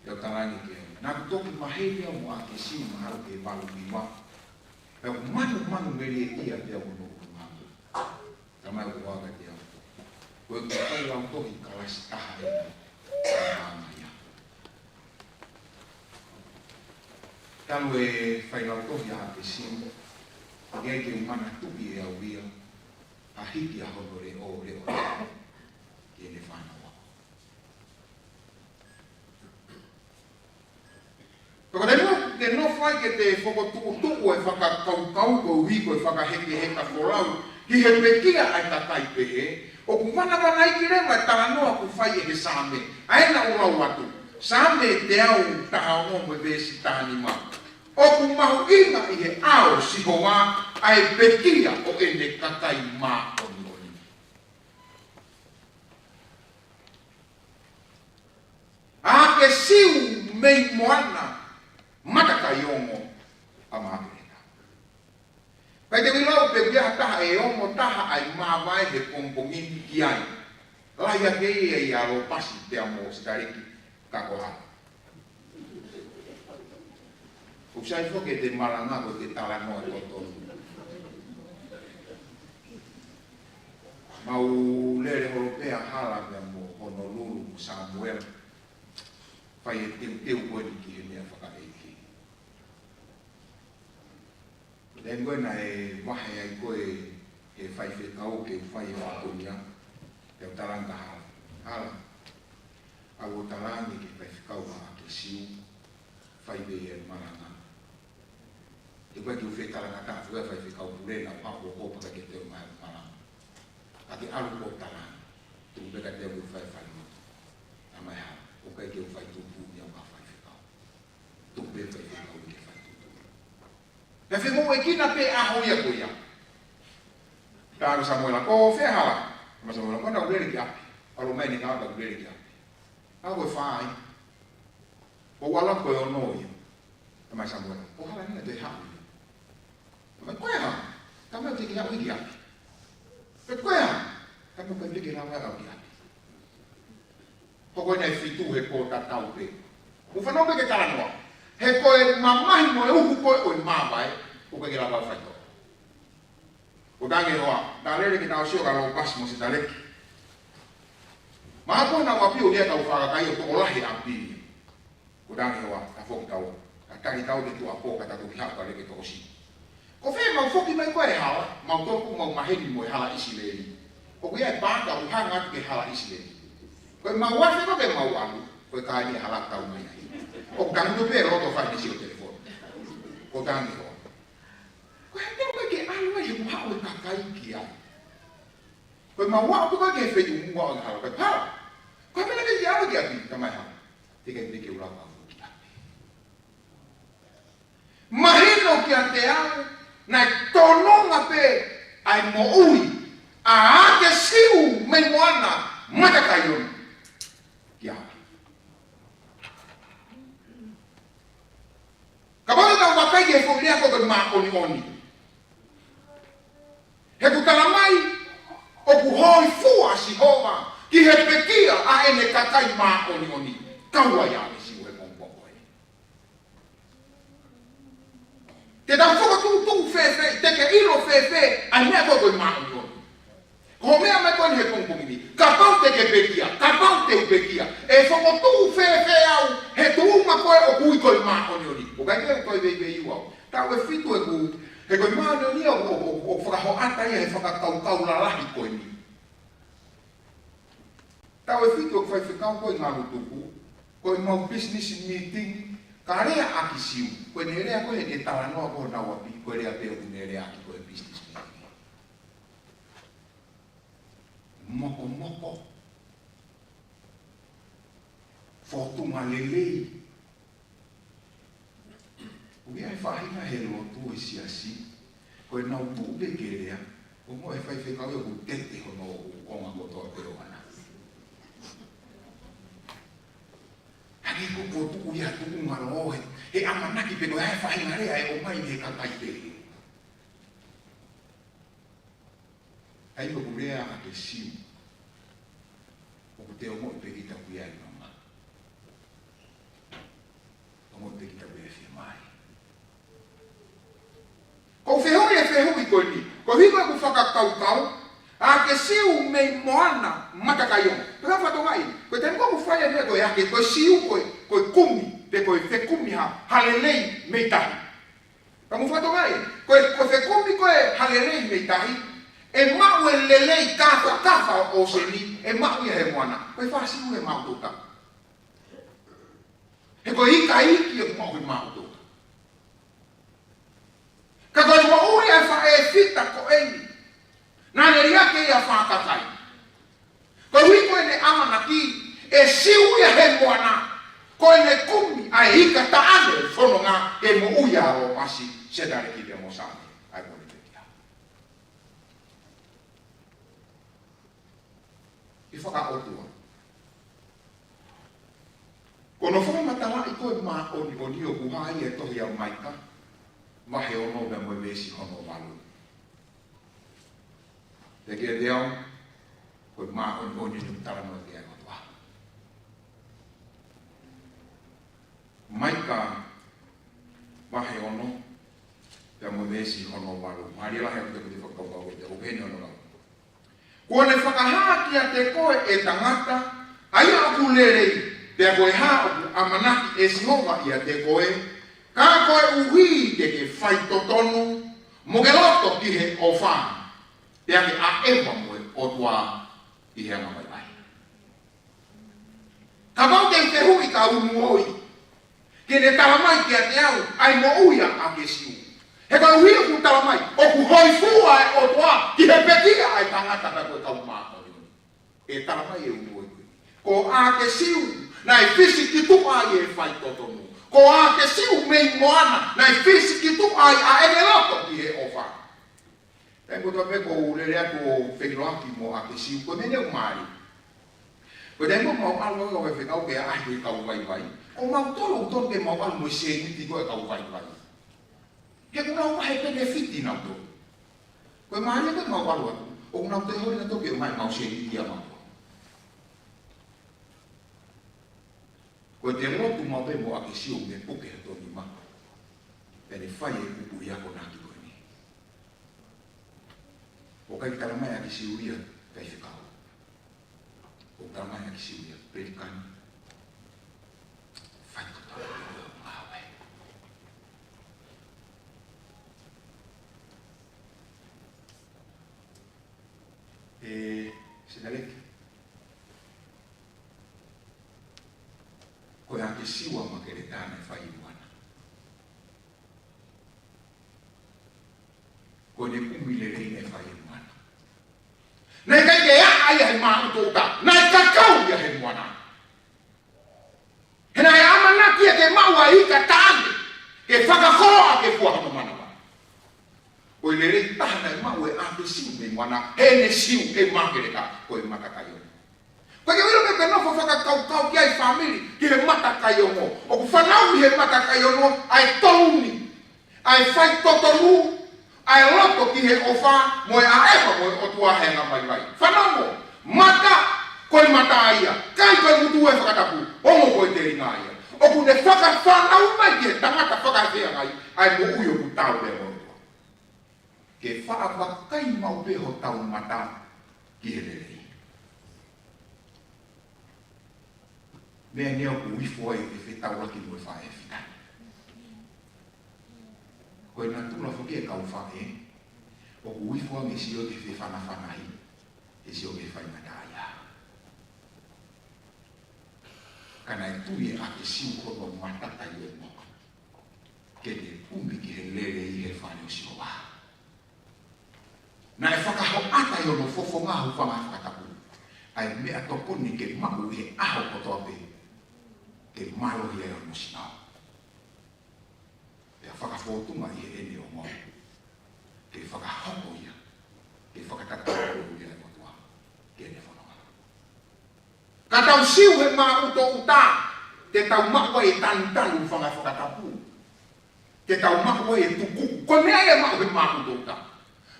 Pea u talaange ke, naʻá ku toki maheni au mo ʻAkesiu mahalo ki he valu hiva. Pea u manumanu meli e ia pea u no u mama. Talamai ʻe he hoa kiate au, ko e failautohi kalasi taha ena ʻa e maama ia. Talu e failautohi ʻa ʻAkesiu, ʻikai ke u manatuʻi ʻe au ia, ʻa e hiki ʻa hono leʻo, leʻo, leʻo ki heʻene fānau ako. Pea ko e taimi ʻoku ke nofo ai ke te fokotuʻutuʻu e fakakaukau koeʻuhi ko e fakahekeheka folau ki he pekia ʻa e kakai pehē, ʻoku manavanaiki leva e talanoa ʻoku fai ʻe he Saame, ʻa ē naʻá ku lau atu. Saame teau taha ono mo e veesi taha nima. ʻOku mahuʻinga ʻi he ʻao ʻo Sihova ʻa e pekia ʻo ʻene kakai māʻoniʻoni. ʻAkesiu mei Moana, Matakaiongo, ʻa Maʻakeleta. Pea te u ʻilo pe ʻoku ʻi ai ha taha ʻe ongo taha ʻa e māvae he pongipongi ni ki ai. Lahi ange ia ʻia Lopasi pea mo Sitaleki ka ko Hala. ʻOku sai foki ʻete malanga ko ʻete talanoa ʻe totonu. Mau lele holo pē ʻa Hala pea mo Honolulu mo Samuela. Fai e teuteu ko eni ki he meʻa fakaʻeiki. Taimi ko ē naʻe vahe ai ko ē he faifekau ke u fai e fatongia, pea u talaange kia Hala. Hala, ʻoku ou talaange ki he faifekau ʻa ʻAkesiu, fai pē ia e malanga. He ʻoku ʻikai ke u fetalangataʻa, ʻoku ʻi ai e faifekau pule naʻa nau haʻu ʻo kopa ke te u mai malanga. Ka ke ʻalu ʻo talaange, tuku pē kiate au ke u fai e fatongia. Talamai ʻe Hala, ʻoku ʻikai ke u fai tuʻutuʻuni au ki ha faifekau. Tuku pē faifekau ke fai tuʻutuʻuni. Pea femoʻuekina pē ʻaho ia ko ia. Talaange ʻe Samuela, ko fē ʻa Hala? Talamai ʻe Samuela, ko ena ʻoku lele ki ʻapi. ʻAlu mai ʻene ngāue pea ʻoku lele ki ʻapi. Ka ko e fā ai. Ko ʻAla ko e ono ia. Talamai ʻe Samuela, ko Hala eni naʻe toe haʻu ia. Talamai, ko e hā? Talamai teʻeki haʻu ia ki ʻapi. Pea ko e hā? Talamai ʻoku ʻikai ke lava ia ʻo aʻu ki ʻapi. Ko e konga ʻe fitu he pō tatau pē. Mou fanongo pē ki he talanoa. He ko e mamahi mo e uhu ko ē ʻo e māvae, ʻoku ʻikai ke lava ʻo fai tō. Ko e talaange ʻe he hoa, ta lele ke tau sio kia Lopasi mo Sitaleki. Mahalo ko ʻenau ʻapi ʻoku ʻi ai e kau fakakakai ʻo tokolahi e ʻapi. Ko e talaange ʻe he hoa, ta foki tau, ta taki tau ki tuʻa pō ka ta toki haʻu ka lele ke tokosiʻi. Ko fē mau foki mai ko ē ʻe Hala, mau toki mau maheni mo e Hala ʻIsileli. ʻOku ʻi ai e paaka ʻoku hanga atu ki he Hala ʻIsileli. Ko ʻemau afe ko ē ke mau ʻalu, ko e kāinga ʻa Hala tau mai ai. ʻOku tangutu pē loto fai misi ʻo telefoni. Ko e talaange ʻe he hoa, ko e hā e meʻa ʻoku ʻikai ke ʻalu ai he ʻoku haʻu e kakai ki ai. Ko ʻemau aʻu pē ko ē ki he feituʻu muʻa ʻo Hala, ko e Hala, ko e hā e meʻa naʻe ʻikai ke ʻalu ki ʻapi? Talamai ʻe Hala, teʻeki ai pē ke u lava ʻo aʻu ki ʻapi. Mahino kiate au, naʻe tononga pē ʻa e moʻui ʻa ʻAkesiu mei Moana, Matakaiongo, kia Hala. Kapau te tau vakai ki he foʻi lea ko ē ko e māʻoniʻoni. He ʻoku talamai, ʻoku hōifua ʻa Sihova ki he pekia ʻa ʻene kakai māʻoniʻoni. Kau ai ʻa ʻAkesiu he pongipongi ko ē. Te tau fokotuʻutuʻu fēfē, te ke ʻilo fēfē ʻa e meʻa ko ē ko e māʻoniʻoni. Ko e meʻa mai ko eni he pongipongi ni. Kapau te ke pekia, kapau te u pekia, ʻe fokotuʻu fēfē au he tuʻunga ko ē ʻoku ui ko e māʻoniʻoni? ʻOku ʻikai ke toe veiveiua au. Taʻu ʻe fitu ʻeku, he ko e māʻoniʻoni ia ʻoku, ʻoku, ʻoku fakahoʻata ia he fakakaukau lalahi ko eni. Taʻu ʻe fitu ʻeku faifekau ko ē ʻi Ngalutuku, ko ʻemau business meeting, ka lea ʻa ʻAkesiu, ko ʻene lea ko ē heʻene talanoa ki honau ʻapi, ko e lea pē ʻoku ne lea ʻaki ko e business meeting. Mokomoko. Fōtunga lelei. ʻOku ʻi ai e faʻahinga he lotu ʻi he siasi, ko ʻenau tuʻu pē ke lea, ʻo mo e faifekau ia ʻoku tete hono konga kotoa pē ʻo ʻana. Hangē ko e tuʻu ia tuʻunga lō he, he ʻamanaki pe ko e hā e faʻahinga lea ʻe ʻomai mei he kakai pehē. ʻA ia ʻoku lea ʻa e Siu, ʻoku te ongoʻi pē kita ʻoku ʻi ai e mama. Ongoʻi pē kita ʻoku ʻi ai e fiemālie. Ko e fehuʻi e fehuʻi ko eni, ko e hiko ʻeku fakakaukau, ʻa e Siu mei Moana Matakaiongo. Pea ka fatongia, ko e taimi ko ē ʻoku fai ai e meʻa ko e ake, ko e Siu ko e, ko e kumi, pe ko e fekumi ha, ha lelei mei tahi. Ka mou fatongia, ko e, ko e fekumi ko ē ha lelei mei tahi, ʻe maʻu e lelei kāfakafa ʻo ʻōseni, ʻe maʻu ia he moana, ko e fā Siu ʻe maʻu toutai. He ko e ika iiki ʻoku maʻu he maʻu toutai. Ka ko e moʻui ʻa e faʻē fita ko eni, naʻa ne liʻaki ia ʻe he fā kakai. Koeʻuhi ko ʻene ʻamanaki ʻe Siu ia he moana, ko ʻene kumi ʻa e ika taʻane fononga he moʻui ʻa ʻAlōmasi, Setaleki pea mo Sāne, ʻa ia ko e pekia. ʻI fakaʻotua. Ko hono fakamatalaʻi ko ē māʻoniʻoni ʻoku hā ia he tohi ʻa Maika, vahe ono pea mo e veesi hono valu. Te ke te au, ko e māʻoniʻoni ʻoku talanoa ki ai e ʻOtua. Maika, vahe ono, pea mo e veesi hono valu. Mālie lahi ʻaupito ke te fakakaukau ki ai, ʻoku pehē ni hono lau. Kuo ne fakahā kiate koe ʻe tangata, ʻa ia ʻoku lelei, pea ko e hā ʻoku ʻamanaki ʻe Sihova ʻiate koe, ka koeʻuhi ke ke faitotonu, mo ke loto ki he ʻofa, pea ke ʻaʻeva mo e ʻOtua ʻi he angavaivai. Kapau te u fehuʻi ka u muʻoi, ke ne talamai kiate au ʻa e moʻui ʻa e ʻAkesiu. He koeʻuhi ʻoku talamai, ʻoku hōifua e ʻOtua ki he pekia ʻa e tangata pea ko e kau māʻoniʻoni. ʻE talamai e ʻū moʻoni. Ko ʻAkesiu, naʻe fisi ki tuʻa ai e faitotonu. Ko ʻAkesiu mei Moana, naʻe fisi ki tuʻa ai ʻa ʻene loto ki he ʻofa. Taimi kotoa pē ʻoku ou lele atu ʻo feʻiloaki mo ʻAkesiu, ko e meʻa ni ʻoku mālie. Ko e taimi ʻoku mau ʻalu ʻo fekau ke ʻaʻahi e kau vaivai, ko mautolu ʻoku totonu ke mau ʻalu mo e sēniti ko ē ʻa e kau vaivai. He ʻoku nau maʻu e penefiti nautolu. Ko e mālie ko ē mau ʻalu atu, ʻoku nau toe holi nautolu ke ʻomai ʻemau sēniti ʻamautolu. Ko e te lotu maʻu pē mo ʻAkesiu mei he puke hoto nima. Pea ne fai e kupuʻi akonaki ko eni. ʻOku ʻikai talamai ʻe ʻAkesiu ia, kae fekau. ʻOku talamai ʻe ʻAkesiu ia, pelikani. Faitotonu ʻo ngāue. ʻE, Setaleki. Ko e ʻAkesiu ʻa Makeleta naʻe fai ʻi Moana. Ko ʻene kumi lelei naʻe fai ʻi Moana. Naʻe ʻikai ke ʻaʻa ia he maʻu toutai. Naʻe kakau ia he moana. He naʻe ʻamanaki ia ke maʻu ʻa e ika taʻane, ke fakakoloa ke fua hono manava. Ko e lelei taha naʻe maʻu ʻe ʻAkesiu mei Moana, heʻene Siu ʻe Makeleta, ko e Matakaiongo. Ko e ke ʻilo pē ke nofo fakakaukau ki ai fāmili, ki he Matakaiongo. ʻOku fanauʻi he Matakaiongo ʻa e tolu ni. ʻA e faitotonu, ʻa e loto ki he ʻofa, mo e ʻaʻeva mo e ʻOtua he angavaivai. Fanongo, mata, ko e mata ia, kai ko e ngutu he fakatapu, ongo ko e telinga ia. ʻOku ne fakafānau mai ki he tangata fakafeangai, ʻa e moʻui ʻoku taau pea mo e ʻOtua. Ke faʻa vakai maʻu pē hotau mata ki he lelei. Meʻa ni ʻoku ifo ai e fetaulaki mo e faʻē fita. Ko e natula foki e kau faʻē, ʻoku ifo ange sio ki he fefanafanahi, ʻe sio ki he faingataʻaʻia. Ka naʻe tui ʻe ʻAkesiu hono Matakaiongo ke ne kumi ki he lelei he fale ʻo Sihova. Naʻe fakahoʻata ʻi hono fofonga hūfanga he fakatapu ʻa e meʻa tokoni ke maʻu ʻi he ʻaho kotoa pē, ke mālohi ai hono sino. Pea fakafōtunga ʻi heʻene ongo, ke fakahoko ia, ke fakatatau ia ʻe he ʻOtua ki heʻene fononga. Ka tau Siu he maʻu toutai. Te tau maʻu ai e tanutanu fanga fakatapu. Te tau maʻu ai e tuku. Ko e meʻa ia ʻe maʻu he maʻu touta.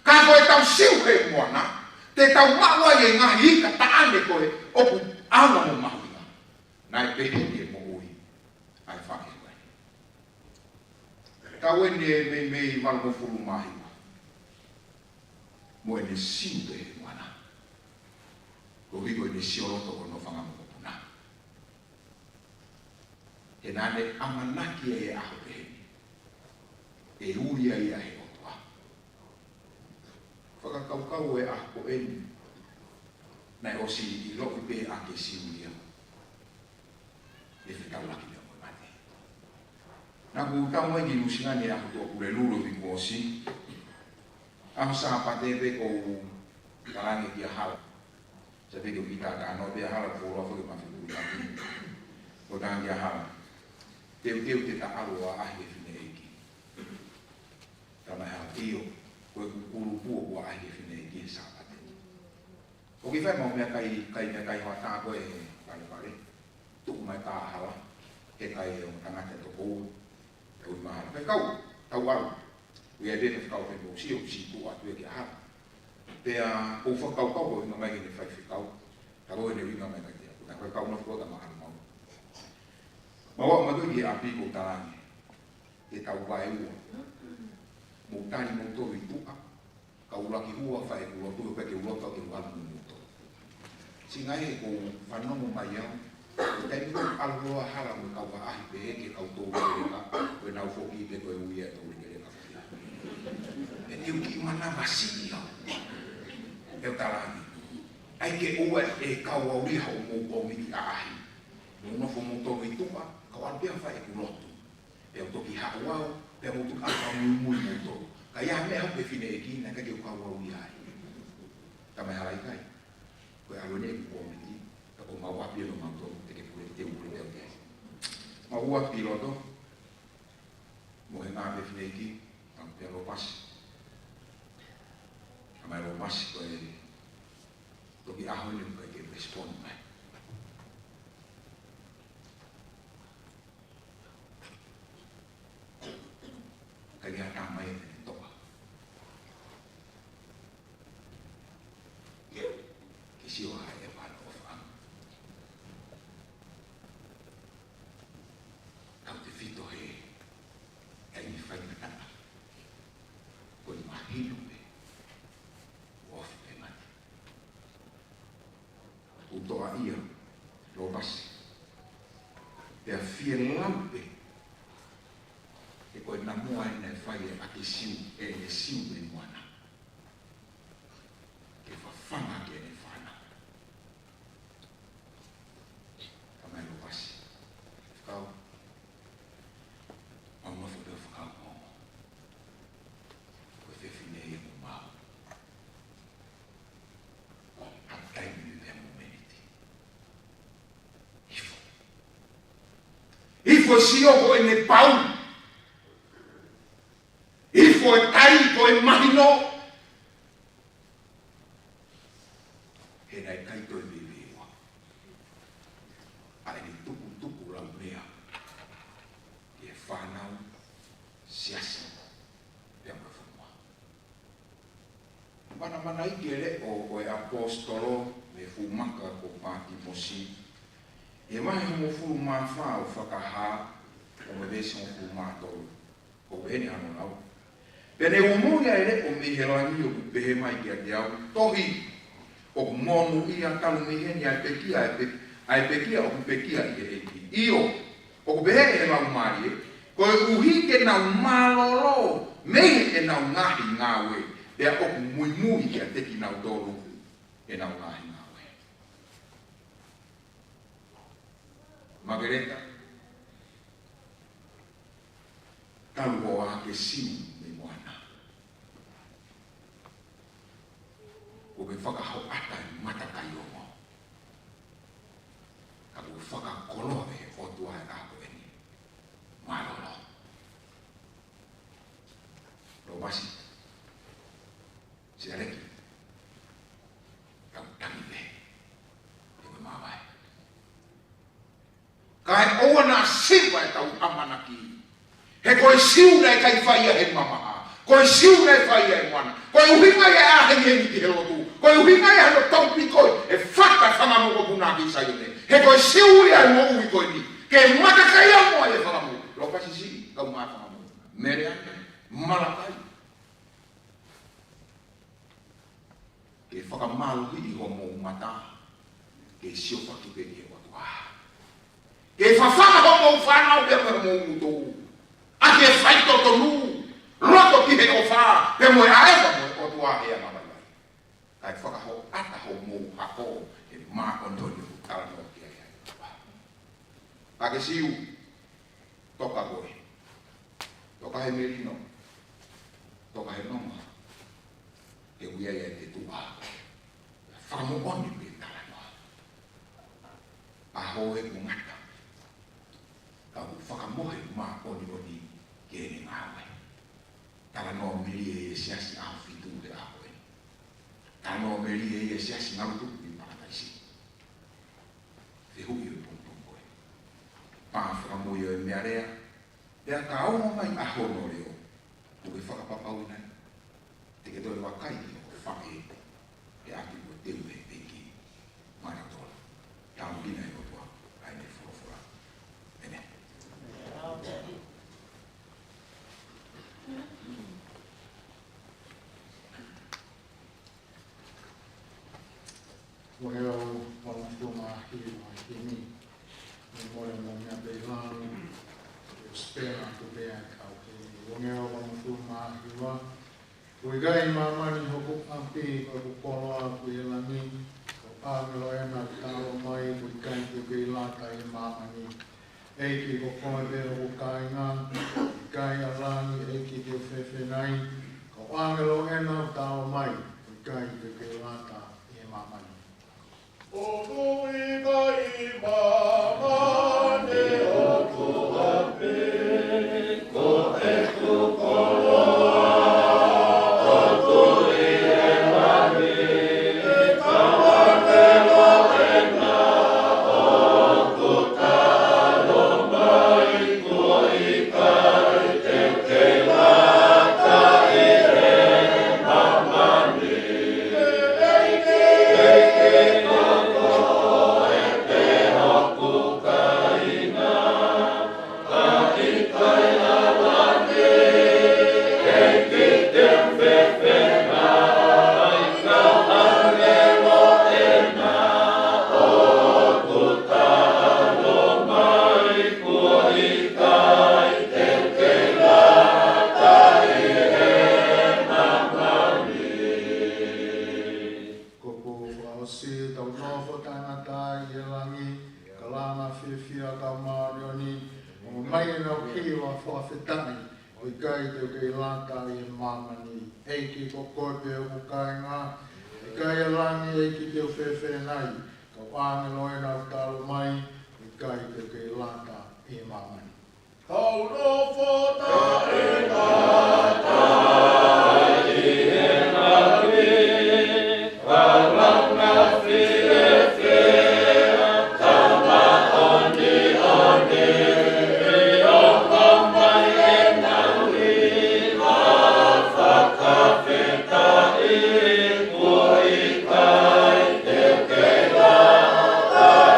Ka ko e tau siu he moana, te tau maʻu ai e ngaahi ika taʻane ko ē ʻoku ʻaonga mo mahuʻinga. Naʻe pehē ki he moʻui ʻa e fānau. Tau eni e meimei valungofulu mā hiva. Mo ʻene siu pē he moana. Koeʻuhi ko ʻene sioloto ko hono fanga mokopuna. He naʻa ne ʻamanaki ʻi he ʻaho pehē ni ʻe ui ai ʻa e ʻOtua. Fakakaukau e ʻaho ko eni. Naʻe ʻosi ʻiloʻi pē ʻa e ke siu ia. ʻE fetaulaki pea mo e mate. Naʻa ku tau mai ki Nuʻusila ni ʻaho Tuʻapulelulu ʻo e uike kuo ʻosi. ʻAho Sāpate pē ʻoku ou talaange kia Hala. Sai pē ke u kiʻi tātānaki pē ʻa Hala, ko e fuoloa foki ʻema fekumi taki. ʻOku ou talaange kia Hala, teuteu te ta ʻalu ʻo ʻaʻahi e fineʻeiki. Talamai ʻe Hala, ʻio, ko e kukulupu ʻoku ʻaʻahi e fineʻeiki he Sāpate. ʻOku ʻi fē ʻemau meʻakai, kai meʻakai hoʻatā ko ē he valepale. Tuku mai kia Hala, he kai e ongo tangata toko ua. ʻE ui mai ʻe Hala, fekau, tau ʻalu. Ui ai pē fekau pē mo si, ʻoku si tuʻu atu ia kia Hala. Pea ʻoku ou fakakaukau ko e ʻuhinga mai ki heʻene faifekau. Ka ko ʻene ʻuhinga mai kiate au. Naʻe faifekau nofo ko ē ka ma ʻalu mau. Mau aʻu mai ko ē ki he ʻapi ʻoku ou talaange. Te tau vaeua. Mou tali moutolu ʻi tuʻa. Ka u ʻuluaki hū au ʻo fai ʻeku lotu, ʻo pehē ke u lotu au ke u ʻalu mo moutolu. Siʻi ngaahi ʻoku ou fanongo mai au, ʻo taimi ko ē ʻalu ʻa Hala mo e kau ʻaʻahi pehē ki he kau toulekeleka, ko ʻenau foki pē ko e ui ʻa e toulekeleka foki. ʻE ne u kiʻi manavasiʻi au. ʻE u talaange. ʻAi ke ʻoua ʻe kau au ia hoʻomou kōmiti ʻaʻahi. Mou nofo moutolu ʻi tuʻa, ka u ʻalu pē au ʻo fai ʻeku lotu. Pea u toki haʻu au, pea mou toki ʻalu ʻo muimui moutolu. Ka ʻi ai ha meʻa ʻe hoko ki he fineʻeiki, naʻe ʻikai ke u kau au ia ai. Talamai ʻe Hala ʻikai. Ko e ʻalu eni ʻeku kōmiti, ka ko homau ʻapi eni ʻo mautolu, te ke pule, te u pule pē au ki ai. Mau ō ʻo ʻalu ki loto, mo e ngaahi fineʻeiki, pea Lopasi. Talamai ʻe Lopasi ko e toki ʻaho eni ʻoku ʻikai ke respond mai. Ka ia tā mai e toka. Ke sio ha e pano of am. Kau te fito he, ʻai ni fai na tana. Ko e mahino pē, ʻoku ofi pē mate. ʻOku toʻa ia, Lopasi. Pea fie lau pē, he ko e namu ʻa ʻene fai ʻa e ke siu, ʻene siu mei moana. Ke fafanga ki heʻene fānau. Talamai ʻe Lopasi. Kau. Mau nofo pē ʻo fakakaukau. Ko e fefine ia mo mau. Ha taimi pē mo e miniti. Hifo. Hifo e sio ko ʻene pau. Hifo e tali ko e mahino. He naʻe ʻikai toe veiveiua ʻa ʻene tukutuku lau meʻa ki he fānau, siasi, pea mo e fonua. Manamanaʻi ki he leʻo ʻo e ʻaposetolo mei he fuʻu maka ko Pātimosi, ʻi he vahe hongofulu mā fā ʻo Fakahā, ʻo mo e veesi hongofulu mā tolu. ʻOku pehē ni hono lau. Pea ne u ongoʻi ʻa e leʻo mei he langi ʻoku pehē mai kiate au, Tohi, ʻoku monūʻia talu mei heni ʻa e pekia, ʻa e pe-, ʻa e pekia ʻoku pekia ʻi he ʻEiki. ʻIo, ʻoku pehē ʻe he Laumālie, koeʻuhi ke nau mālōlō mei heʻenau ngaahi ngāue, pea ʻoku muimui kiate kinautolu ʻenau ngaahi ngāue. Makeleta, talu hoʻo ke siu mei moana, ʻoku ke fakahoʻata e mata kai ongo. Ka ʻoku fakakoloa ʻe he ʻOtua ʻa e ʻaho ko eni. Mālōlō. Lopasi. Sialeki. Kau tangi pē. Te ke māvae. Kae ʻoua He ko e Siu naʻe ʻikai fai ia he mamaha. Ko e Siu naʻe fai ia he moana. Ko e ʻuhinga ia ʻa e hengihengi ki he lotu. Ko e ʻuhinga ia hono tau piko ʻi he fata fanga mokopuna ki Saione. He ko e Siu ia ʻa e moʻui ko eni. Ke mata kai ʻa e moʻui ʻa e fanga mou. Lopasisi, kau mai fanga mou. Meleane, Malakai. Ke fakamālohiʻi homou mata, ke siofaki pē ki he ʻOtua. Ke fafanga homou fānau pea mo homou ngutu. ʻAki e faitotonu, loto ki he ʻofa, pea mo e ʻaeva mo e ʻOtua he anga vaivai. Kae fakahoʻata homou hako, he māʻoniʻoni ʻoku talanoa ki ai ʻa e ʻOtua. Ka ke Siu, toka koe. Toka he melino. Toka he nonga. He ʻoku ʻi ai ʻa e tuʻa. Fakamoʻoni pē talanoa. ʻAho ē ʻoku ngata. Ka ʻoku fakamohe māʻoniʻoni ki heʻene ngāue. Talanoa melie ʻi he siasi ʻAhofitu he ʻaho ē. Talanoa melie ʻi he siasi Ngalutuku ʻi Palataisi. Fehuʻi ʻo e pongipongi ko ē. Pā fakamui ʻo e meʻalea, pea ka ongo mai ʻa hono leʻo, ʻoku ke fakapapauʻi nai te ke toe vakai ki hoʻo faʻē, he ʻapi kuo teu ʻe he ʻEiki maʻanautolu. Tāpuekina ʻe he ʻOtua ʻa ʻene folofola. ʻĒmeni. Uangeau valungofulu mā hiva, himi. Mole mo mea pē lau, ʻo spela tu pea kau himi. Uangeau valungofulu mā hiva. ʻOku ʻikai māmani hoku ʻapi, ko hoku koloa ʻoku ʻi he langi. Ko e ʻāngelo ena ʻoku talamai, ʻoku ʻikai te u kei lata ʻi māmani. ʻEiki, ko koe pē hoku kāinga, ʻikai ʻa langi, ʻEiki, te u fēfē nai? Ko e ʻāngelo ena ʻoku talamai, ʻoku ʻikai te u kei lata ʻi māmani. ʻOku ʻikai māmani hoku ʻapi, ko ʻeku koloa ʻoku ʻi he langi. Ko e ʻāngelo ena ʻoku talamai, ʻoku ʻikai te u kei lata ʻi māmani. ʻEiki, ko koe pē hoku kāinga. Kuo pau fakaʻosi ʻetau nofo taʻengata ʻi he langi, kalanga fiefia ka māʻoniʻoni, ʻomai ʻenau hiva fakafetaʻi, ʻoku ʻikai te u kei lata ʻi māmani. ʻEiki, ko koe pē hoku kāinga, ʻikai ʻa langi, ʻEiki, te u fēfē nai? Ko e ʻāngelo ena ʻoku talamai, ʻoku ʻikai te u kei lata ʻi māmani. Kau nofo taʻengata ʻi he langi, kalanga fiefia ka māʻoniʻoni, ʻomai ʻenau hiva fakafetaʻi, ʻoku ʻikai te u kei lata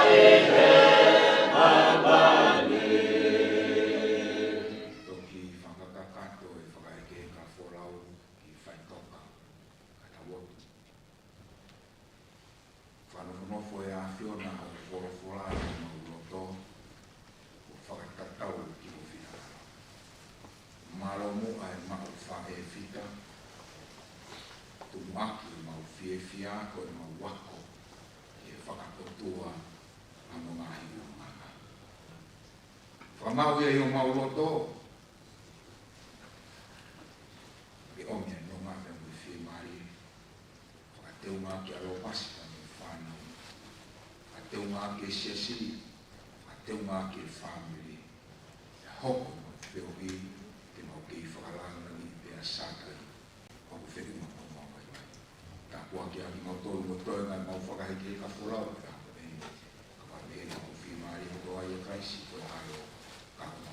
ʻi māmani. Toki fakakakato e fakaʻekeʻeke fakafolau ki he faʻitoka, ka tau lotu. Fakanofonofo ʻe ʻAfiona hoʻo folofola ʻi homau loto, ʻo fakatatau ki ho finangalo. Mālō muʻa e maʻu faʻē fita, tumuʻaki ʻemau fiefia ko ʻemau ako ki he fakaʻotua ʻa hono ngaahi ʻulungaanga. Fakamaʻu ia ʻi homau loto, teunga ki a Lopasi ka mo e fānau, a teunga ki he siasi, a teunga ki he fāmili. ʻE hoko mai feohi ke mau kei fakalāngilangiʻi pea sākai ʻoku feʻunga ko mau mai mai. Tāpuakiʻi kimautolu mo toe ngaahi mau fakahekeheka folau pea ko eni. Ka pea mei he mau fiemālie kotoa ʻia Kalaisi ko e ʻAlo, ka ko